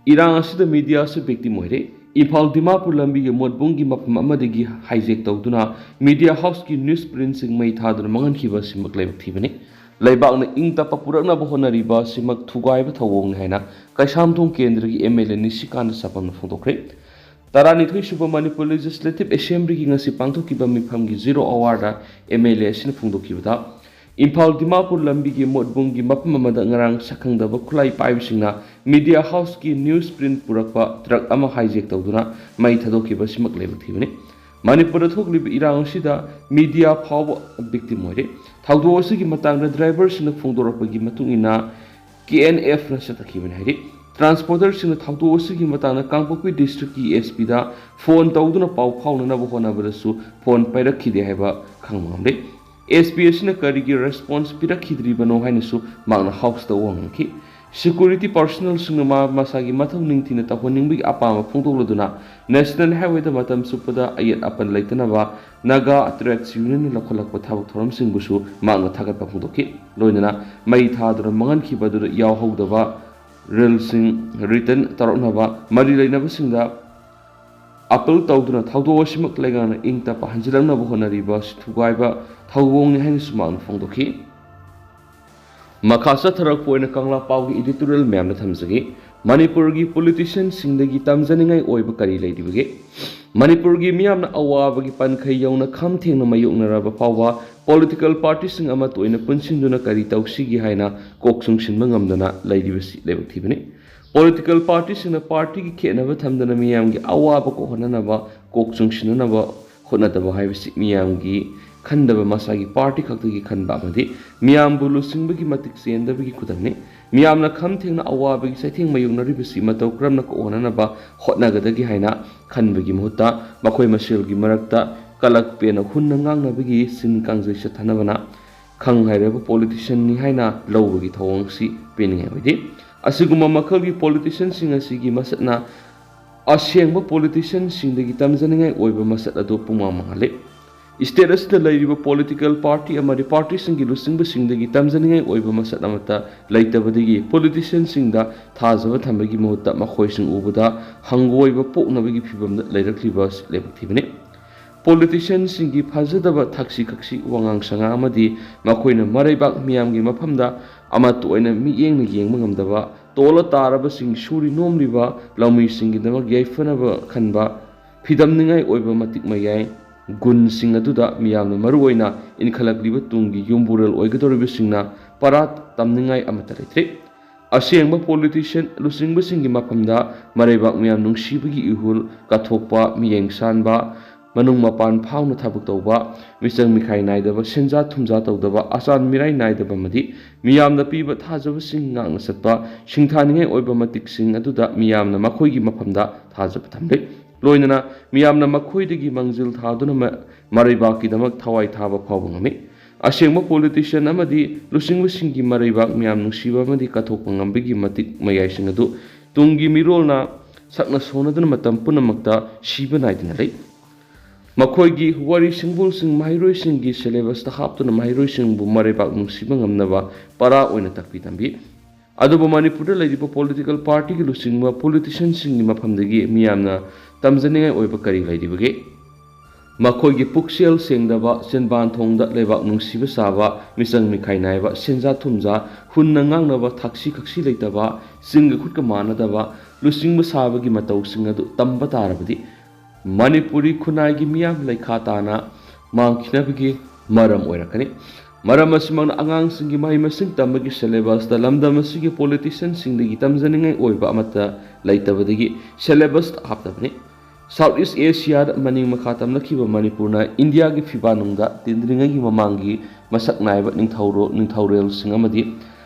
ꯏꯔꯥꯡ ꯑꯁꯤꯗ mediaꯁꯨ victim ꯑꯣꯏꯔꯦ꯫ ꯏꯝꯐꯥꯜ ꯗꯤꯃꯥꯄꯨꯔ ꯂꯝꯕꯤꯒꯤ ꯃꯣꯠꯕꯨꯡꯒꯤ ꯃꯐꯝ ꯑꯃꯗꯒꯤ hijack ꯇꯧꯗꯨꯅ media houseꯀꯤ newsprintꯁꯤꯡ ꯃꯩ ꯊꯥꯗꯨꯅ ꯃꯥꯡꯍꯟꯈꯤꯕ ꯑꯁꯤꯃꯛ ꯂꯥꯏꯕꯛ ꯊꯤꯕꯅꯤ꯫ ꯂꯩꯕꯥꯛꯅ ꯏꯪ ꯇꯞꯄ ꯄꯨꯔꯛꯅꯕ ꯍꯣꯠꯅꯔꯤꯕ ꯑꯁꯤꯃꯛ ꯊꯨꯒꯥꯏꯕ ꯊꯧꯑꯣꯡꯅꯤ ꯍꯥꯏꯅ ꯀꯩꯁꯥꯝꯊꯣꯡ ꯀꯦꯟꯗ꯭ꯔꯒꯤ MLA ꯅꯤꯁꯤꯀꯥꯟꯇ ꯁꯥꯄꯝꯅ ꯐꯣꯡꯗꯣꯛꯈ꯭ꯔꯦ꯫ ꯇꯔꯥꯅꯤꯊꯣꯏ ꯁꯨꯕ ꯃꯅꯤꯄꯨꯔ Legislative Assemblyꯒꯤ ꯉꯁꯤ ꯄꯥꯡꯊꯣꯛꯈꯤꯕ ꯃꯤꯐꯝꯒꯤ zero hourꯗ MLA ꯑꯁꯤꯅ ꯐꯣꯡꯗꯣꯛꯈꯤꯕꯗ, ꯏꯝꯐꯥꯜ ꯗꯤꯃꯥꯄꯨꯔ ꯂꯝꯕꯤꯒꯤ ꯃꯣꯠꯕꯨꯡꯒꯤ ꯃꯐꯝ ꯑꯃꯗ ꯉꯔꯥꯡ ꯁꯛꯈꯪꯗꯕ ꯈꯨꯠꯂꯥꯏ ꯄꯥꯏꯕꯁꯤꯡꯅ media houseꯀꯤ newsprint ꯄꯨꯔꯛꯄ truck ꯑꯃ hijack ꯇꯧꯗꯨꯅ ꯃꯩ ꯊꯥꯗꯣꯛꯈꯤꯕ ꯑꯁꯤꯃꯛ ꯂꯥꯏꯕꯛ ꯊꯤꯕꯅꯤ꯫ ꯃꯅꯤꯄꯨꯔꯗ ꯊꯣꯛꯂꯤꯕ ꯏꯔꯥꯡ ꯑꯁꯤꯗ media ꯐꯥꯎꯕ victim ꯑꯣꯏꯔꯦ꯫ ꯊꯧꯗꯣꯛ ꯑꯁꯤꯒꯤ ꯃꯇꯥꯡꯗ driverꯁꯤꯡꯅ ꯐꯣꯡꯗꯣꯔꯛꯄꯒꯤ ꯃꯇꯨꯡ ꯏꯟꯅ, KNFꯅ ꯆꯠꯊꯈꯤꯕꯅꯤ ꯍꯥꯏꯔꯤ꯫ Transporterꯁꯤꯡꯅ ꯊꯧꯗꯣꯛ ꯑꯁꯤꯒꯤ ꯃꯇꯥꯡꯗ ꯀꯥꯡꯄꯣꯛꯄꯤ districtꯀꯤ SPꯗ phone ꯇꯧꯗꯨꯅ ꯄꯥꯎ ꯐꯥꯎꯅꯅꯕ ꯍꯣꯠꯅꯕꯗꯁꯨ phone ꯄꯥꯏꯔꯛꯈꯤꯗꯦ ꯍꯥꯏꯕ ꯈꯪꯕ ꯉꯝꯂꯦ꯫ SP ꯑꯁꯤꯅ ꯀꯔꯤꯒꯤ response ꯄꯤꯔꯛꯈꯤꯗ꯭ꯔꯤꯕꯅꯣ ꯍꯥꯏꯅꯁꯨ ꯃꯍꯥꯛꯅ Houseꯇ ꯋꯥ ꯉꯥꯡꯈꯤ꯫ Security personnelꯁꯤꯡꯅ ꯃꯥ ꯃꯁꯥꯒꯤ ꯃꯊꯧ ꯅꯤꯡꯊꯤꯅ ꯇꯧꯍꯟꯅꯤꯡꯕꯒꯤ ꯑꯄꯥꯝꯕ ꯐꯣꯡꯗꯣꯛꯂꯗꯨꯅ National Highwayꯗ ꯃꯇꯝ ꯆꯨꯞꯄꯗ ꯑꯌꯦꯠ ꯑꯄꯟ ꯂꯩꯇꯅꯕ Naga Trades Unionꯅ ꯂꯧꯈꯠꯂꯛꯄ ꯊꯕꯛ ꯊꯧꯔꯝꯁꯤꯡꯕꯨꯁꯨ ꯃꯍꯥꯛꯅ ꯊꯥꯒꯠꯄ ꯐꯣꯡꯗꯣꯛꯈꯤ꯫ ꯂꯣꯏꯅꯅ ꯃꯩ ꯊꯥꯗꯨꯅ ꯃꯥꯡꯍꯟꯈꯤꯕ ꯑꯗꯨꯗ ꯌꯥꯎꯍꯧꯗꯕ ꯔꯤꯜꯁꯤꯡ return ꯇꯧꯔꯛꯅꯕ, ꯃꯔꯤ ꯂꯩꯅꯕꯁꯤꯡꯗ appeal ꯇꯧꯗꯨꯅ ꯊꯧꯗꯣꯛ ꯑꯁꯤꯃꯛ ꯂꯩꯉꯥꯛꯅ ꯏꯪ ꯇꯞꯄ ꯍꯟꯖꯤꯜꯂꯛꯅꯕ ꯍꯣꯠꯅꯔꯤꯕ ꯑꯁꯤ ꯊꯨꯒꯥꯏꯕ ꯊꯧꯑꯣꯡꯅꯤ ꯍꯥꯏꯅꯁꯨ ꯃꯍꯥꯛꯅ ꯐꯣꯡꯗꯣꯛꯈꯤ꯫ ꯃꯈꯥ ꯆꯠꯊꯔꯛꯄ ꯑꯣꯏꯅ ꯀꯪꯂꯥ ꯄꯥꯎꯒꯤ editorial ꯃꯌꯥꯝꯗ ꯊꯝꯖꯒꯦ꯫ ꯃꯅꯤꯄꯨꯔꯒꯤ politicianꯁꯤꯡꯗꯒꯤ ꯇꯝꯖꯅꯤꯡꯉꯥꯏ ꯑꯣꯏꯕ ꯀꯔꯤ ꯂꯩꯔꯤꯕꯒꯦ? ꯃꯅꯤꯄꯨꯔꯒꯤ ꯃꯤꯌꯥꯝꯅ ꯑꯋꯥꯕꯒꯤ ꯄꯟꯈꯩ ꯌꯧꯅ ꯈꯝ ꯊꯦꯡꯅ ꯃꯥꯌꯣꯛꯅꯔꯕ ꯐꯥꯎꯕ ꯄꯣꯂꯤꯇꯤꯀꯦꯜ ꯄꯥꯔꯇꯤꯁꯤꯡ ꯑꯃꯠꯇ ꯑꯣꯏꯅ ꯄꯨꯟꯁꯤꯟꯗꯨꯅ ꯀꯔꯤ ꯇꯧꯁꯤꯒꯦ ꯍꯥꯏꯅ ꯀꯣꯛ ꯆꯨꯡꯁꯤꯟꯕ ꯉꯝꯗꯅ ꯂꯩꯔꯤꯕꯁꯤ ꯂꯥꯏꯕꯛ ꯊꯤꯕꯅꯤ꯫ ꯄꯣꯂꯤꯇꯤꯀꯦꯜ ꯄꯥꯔꯇꯤꯁꯤꯡꯅ ꯄꯥꯔꯇꯤꯒꯤ ꯈꯦꯠꯅꯕ ꯊꯝꯗꯅ ꯃꯤꯌꯥꯝꯒꯤ ꯑꯋꯥꯕ ꯀꯣꯛꯍꯟꯅꯅꯕ ꯀꯣꯛ ꯆꯨꯡꯁꯤꯟꯅꯅꯕ ꯍꯣꯠꯅꯗꯕ ꯍꯥꯏꯕꯁꯤ ꯃꯤꯌꯥꯝꯒꯤ ꯈꯟꯗꯕ, ꯃꯁꯥꯒꯤ ꯄꯥꯔꯇꯤ ꯈꯛꯇꯒꯤ ꯈꯟꯕ ꯑꯃꯗꯤ ꯃꯤꯌꯥꯝꯕꯨ ꯂꯨꯆꯤꯡꯕꯒꯤ ꯃꯇꯤꯛ ꯆꯦꯟꯗꯕꯒꯤ ꯈꯨꯗꯝꯅꯤ꯫ ꯃꯤꯌꯥꯝꯅ ꯈꯝ ꯊꯦꯡꯅ ꯑꯋꯥꯕꯒꯤ ꯆꯩꯊꯦꯡ ꯃꯥꯌꯣꯛꯅꯔꯤꯕꯁꯤ ꯃꯇꯧ ꯀꯔꯝꯅ ꯀꯣꯛꯍꯟꯅꯅꯕ ꯍꯣꯠꯅꯒꯗꯒꯦ ꯍꯥꯏꯅ ꯈꯟꯕꯒꯤ ꯃꯍꯨꯠꯇ ꯃꯈꯣꯏ ꯃꯁꯦꯜꯒꯤ ꯃꯔꯛꯇ ꯀꯂꯛ ꯄꯦꯟꯅ ꯍꯨꯟꯅ ꯉꯥꯡꯅꯕꯒꯤ ꯁꯤꯟ ꯀꯥꯡꯖꯩ ꯆꯠꯊꯅꯕꯅ ꯈꯪ ꯍꯩꯔꯕ ꯄꯣꯂꯤꯇꯤꯁꯤꯌꯟꯅꯤ ꯍꯥꯏꯅ ꯂꯧꯕꯒꯤ ꯊꯧꯑꯣꯡꯁꯤ ꯄꯦꯟꯅꯤꯡꯉꯥꯏ ꯑꯣꯏꯗꯦ꯫ ꯑꯁꯤꯒꯨꯝꯕ ꯃꯈꯜꯒꯤ ꯄꯣꯂꯤꯇꯤꯁꯤꯌꯟꯁꯤꯡ ꯑꯁꯤꯒꯤ ꯃꯁꯛꯅ ꯑꯁꯦꯡꯕ ꯄꯣꯂꯤꯇꯤꯁꯤꯌꯟꯁꯤꯡꯗꯒꯤ ꯇꯝꯖꯅꯤꯡꯉꯥꯏ ꯑꯣꯏꯕ ꯃꯁꯛ ꯑꯗꯨ ꯄꯨꯡꯃꯥꯡ ꯃꯥꯡꯍꯜꯂꯤ꯫ ꯁ꯭ꯇꯦꯠ ꯑꯁꯤꯗ ꯂꯩꯔꯤꯕ ꯄꯣꯂꯤꯇꯤꯀꯦꯜ ꯄꯥꯔꯇꯤ ꯑꯃꯗꯤ ꯄꯥꯔꯇꯤꯁꯤꯡꯒꯤ ꯂꯨꯆꯤꯡꯕꯁꯤꯡꯗꯒꯤ ꯇꯝꯖꯅꯤꯡꯉꯥꯏ ꯑꯣꯏꯕ ꯃꯁꯛ ꯑꯃꯠꯇ ꯂꯩꯇꯕꯗꯒꯤ ꯄꯣꯂꯤꯇꯤꯁꯤꯌꯟꯁꯤꯡꯗ ꯊꯥꯖꯕ ꯊꯝꯕꯒꯤ ꯃꯍꯨꯠꯇ ꯃꯈꯣꯏꯁꯤꯡ ꯎꯕꯗ ꯍꯪꯒꯣꯏꯕ ꯄꯣꯛꯅꯕꯒꯤ ꯐꯤꯚꯝꯗ ꯂꯩꯔꯛꯂꯤꯕ ꯑꯁꯤ ꯂꯥꯏꯕꯛ ꯊꯤꯕꯅꯤ꯫ ꯄꯣꯂꯤꯇꯤꯁꯤꯌꯟꯁꯤꯡꯒꯤ ꯐꯖꯗꯕ ꯊꯛꯁꯤ ꯈꯛꯁꯤ, ꯋꯥꯉꯥꯡ ꯁꯉꯥꯡ ꯑꯃꯗꯤ ꯃꯈꯣꯏꯅ ꯃꯔꯩꯕꯥꯛ ꯃꯤꯌꯥꯝꯒꯤ ꯃꯐꯝꯗ ꯑꯃꯠꯇ ꯑꯣꯏꯅ ꯃꯤꯠꯌꯦꯡꯅ ꯌꯦꯡꯕ ꯉꯝꯗꯕ, ꯇꯣꯜꯂ ꯇꯥꯔꯕꯁꯤꯡ ꯁꯨꯔꯤ ꯅꯣꯝꯂꯤꯕ ꯂꯧꯃꯤꯁꯤꯡꯒꯤꯗꯃꯛ ꯌꯥꯏꯐꯅꯕ ꯈꯟꯕ, ꯐꯤꯗꯝꯅꯤꯡꯉꯥꯏ ꯑꯣꯏꯕ ꯃꯇꯤꯛ ꯃꯌꯥꯏ ꯒꯨꯟꯁꯤꯡ ꯑꯗꯨꯗ ꯃꯤꯌꯥꯝꯅ ꯃꯔꯨꯑꯣꯏꯅ ꯏꯟꯈꯠꯂꯛꯂꯤꯕ ꯇꯨꯡꯒꯤ ꯌꯨꯝꯕꯨꯔꯦꯜ ꯑꯣꯏꯒꯗꯧꯔꯤꯕꯁꯤꯡꯅ ꯄꯔꯥ ꯇꯝꯅꯤꯡꯉꯥꯏ ꯑꯃꯠꯇ ꯂꯩꯇ꯭ꯔꯦ꯫ ꯑꯁꯦꯡꯕ ꯄꯣꯂꯤꯇꯤꯁꯤꯌꯟ ꯂꯨꯆꯤꯡꯕꯁꯤꯡꯒꯤ ꯃꯐꯝꯗ ꯃꯔꯩꯕꯥꯛ ꯃꯤꯌꯥꯝ ꯅꯨꯡꯁꯤꯕꯒꯤ ꯏꯍꯨꯜ ꯀꯠꯊꯣꯛꯄ, ꯃꯤꯠꯌꯦꯡ ꯁꯥꯟꯕ, ꯃꯅꯨꯡ ꯃꯄꯥꯟ ꯐꯥꯎꯅ ꯊꯕꯛ ꯇꯧꯕ, ꯃꯤꯆꯪ ꯃꯤꯈꯥꯏ ꯅꯥꯏꯗꯕ, ꯁꯦꯟꯖꯥ ꯊꯨꯝꯖꯥ ꯇꯧꯗꯕ, ꯑꯆꯥꯟ ꯃꯤꯔꯥꯏ ꯅꯥꯏꯗꯕ ꯑꯃꯗꯤ ꯃꯤꯌꯥꯝꯅ ꯄꯤꯕ ꯊꯥꯖꯕꯁꯤꯡ ꯉꯥꯛꯅ ꯆꯠꯄ, ꯁꯤꯡꯊꯥꯅꯤꯡꯉꯥꯏ ꯑꯣꯏꯕ ꯃꯇꯤꯛꯁꯤꯡ ꯑꯗꯨꯗ ꯃꯤꯌꯥꯝꯅ ꯃꯈꯣꯏꯒꯤ ꯃꯐꯝꯗ ꯊꯥꯖꯕ ꯊꯝꯂꯤ꯫ ꯂꯣꯏꯅꯅ ꯃꯤꯌꯥꯝꯅ ꯃꯈꯣꯏꯗꯒꯤ ꯃꯥꯡꯖꯤꯜ ꯊꯥꯗꯨꯅ ꯃ-, ꯃꯔꯩꯕꯥꯛꯀꯤꯗꯃꯛ ꯊꯋꯥꯏ ꯊꯥꯕ ꯐꯥꯎꯕ ꯉꯝꯃꯤ꯫ ꯑꯁꯦꯡꯕ ꯄꯣꯂꯤꯇꯤꯁꯤꯌꯟ ꯑꯃꯗꯤ ꯂꯨꯆꯤꯡꯕꯁꯤꯡꯒꯤ ꯃꯔꯩꯕꯥꯛ ꯃꯤꯌꯥꯝ ꯅꯨꯡꯁꯤꯕ ꯑꯃꯗꯤ ꯀꯠꯊꯣꯛꯄ ꯉꯝꯕꯒꯤ ꯃꯇꯤꯛ ꯃꯌꯥꯏꯁꯤꯡ ꯑꯗꯨ ꯇꯨꯡꯒꯤ ꯃꯤꯔꯣꯜꯅ ꯁꯛꯅ ꯁꯣꯟꯅꯗꯨꯅ ꯃꯇꯝ ꯄꯨꯝꯅꯃꯛꯇ ꯁꯤꯕ ꯅꯥꯏꯗꯅ ꯂꯩ꯫ ꯃꯈꯣꯏꯒꯤ ꯋꯥꯔꯤ ꯁꯤꯡꯕꯨꯜꯁꯤꯡ ꯃꯍꯩꯔꯣꯏꯁꯤꯡꯒꯤ ꯁꯦꯂꯦꯕꯁꯇ ꯍꯥꯞꯇꯨꯅ ꯃꯍꯩꯔꯣꯏꯁꯤꯡꯕꯨ ꯃꯔꯩꯕꯥꯛ ꯅꯨꯡꯁꯤꯕ ꯉꯝꯅꯕ ꯄꯔꯥ ꯑꯣꯏꯅ ꯇꯥꯛꯄꯤ ꯇꯝꯕꯤ꯫ ꯑꯗꯨꯕꯨ ꯃꯅꯤꯄꯨꯔꯗ ꯂꯩꯔꯤꯕ ꯄꯣꯂꯤꯇꯤꯀꯦꯜ ꯄꯥꯔꯇꯤꯒꯤ ꯂꯨꯆꯤꯡꯕ ꯄꯣꯂꯤꯇꯤꯁꯤꯌꯟꯁꯤꯡꯒꯤ ꯃꯐꯝꯗꯒꯤ ꯃꯤꯌꯥꯝꯅ ꯇꯝꯖꯅꯤꯡꯉꯥꯏ ꯑꯣꯏꯕ ꯀꯔꯤ ꯂꯩꯔꯤꯕꯒꯦ? ꯃꯈꯣꯏꯒꯤ ꯄꯨꯛꯆꯦꯜ ꯁꯦꯡꯗꯕ, ꯆꯤꯟꯕꯥꯟ ꯊꯣꯡꯗ ꯂꯩꯕꯥꯛ ꯅꯨꯡꯁꯤꯕ ꯁꯥꯕ, ꯃꯤꯆꯪ ꯃꯤꯈꯥꯏ ꯅꯥꯏꯕ, ꯁꯦꯟꯖꯥ ꯊꯨꯝꯖꯥ ꯍꯨꯟꯅ ꯉꯥꯡꯅꯕ, ꯊꯛꯁꯤ ꯈꯛꯁꯤ ꯂꯩꯇꯕ, ꯆꯤꯟꯒ ꯈꯨꯠꯀ ꯃꯥꯟꯅꯗꯕ, ꯂꯨꯆꯤꯡꯕ ꯁꯥꯕꯒꯤ ꯃꯇꯧꯁꯤꯡ ꯑꯗꯨ ꯇꯝꯕ ꯇꯥꯔꯕꯗꯤ ꯃꯅꯤꯄꯨꯔꯤ ꯈꯨꯟꯅꯥꯏꯒꯤ ꯃꯤꯌꯥꯝ ꯂꯩꯈꯥ ꯇꯥꯅ ꯃꯥꯡꯈꯤꯅꯕꯒꯤ ꯃꯔꯝ ꯑꯣꯏꯔꯛꯀꯅꯤ꯫ ꯃꯔꯝ ꯑꯁꯤꯃꯛꯅ ꯑꯉꯥꯡꯁꯤꯡꯒꯤ ꯃꯍꯩ ꯃꯁꯤꯡ ꯇꯝꯕꯒꯤ syllabus ꯇ ꯂꯝꯗꯝ ꯑꯁꯤꯒꯤ politician ꯁꯤꯡꯗꯒꯤ ꯇꯝꯖꯅꯤꯡꯉꯥꯏ ꯑꯣꯏꯕ ꯑꯃꯠꯇ ꯂꯩꯇꯕꯗꯒꯤ syllabus ꯇ ꯍꯥꯞꯇꯕꯅꯤ꯫ South East Asia ꯗ ꯃꯅꯤꯡ ꯃꯈꯥ ꯇꯝꯂꯛꯈꯤꯕ ꯃꯅꯤꯄꯨꯔꯅ ꯏꯟꯗꯤꯌꯥꯒꯤ ꯐꯤꯕꯥꯟꯅꯨꯡꯗ ꯇꯤꯟꯗ꯭ꯔꯤꯉꯩꯒꯤ ꯃꯃꯥꯡꯒꯤ ꯃꯁꯛ ꯅꯥꯏꯕ ꯅꯤꯡꯊꯧꯔꯣ-, ꯅꯤꯡꯊꯧꯔꯦꯜꯁꯤꯡ ꯑꯃꯗꯤ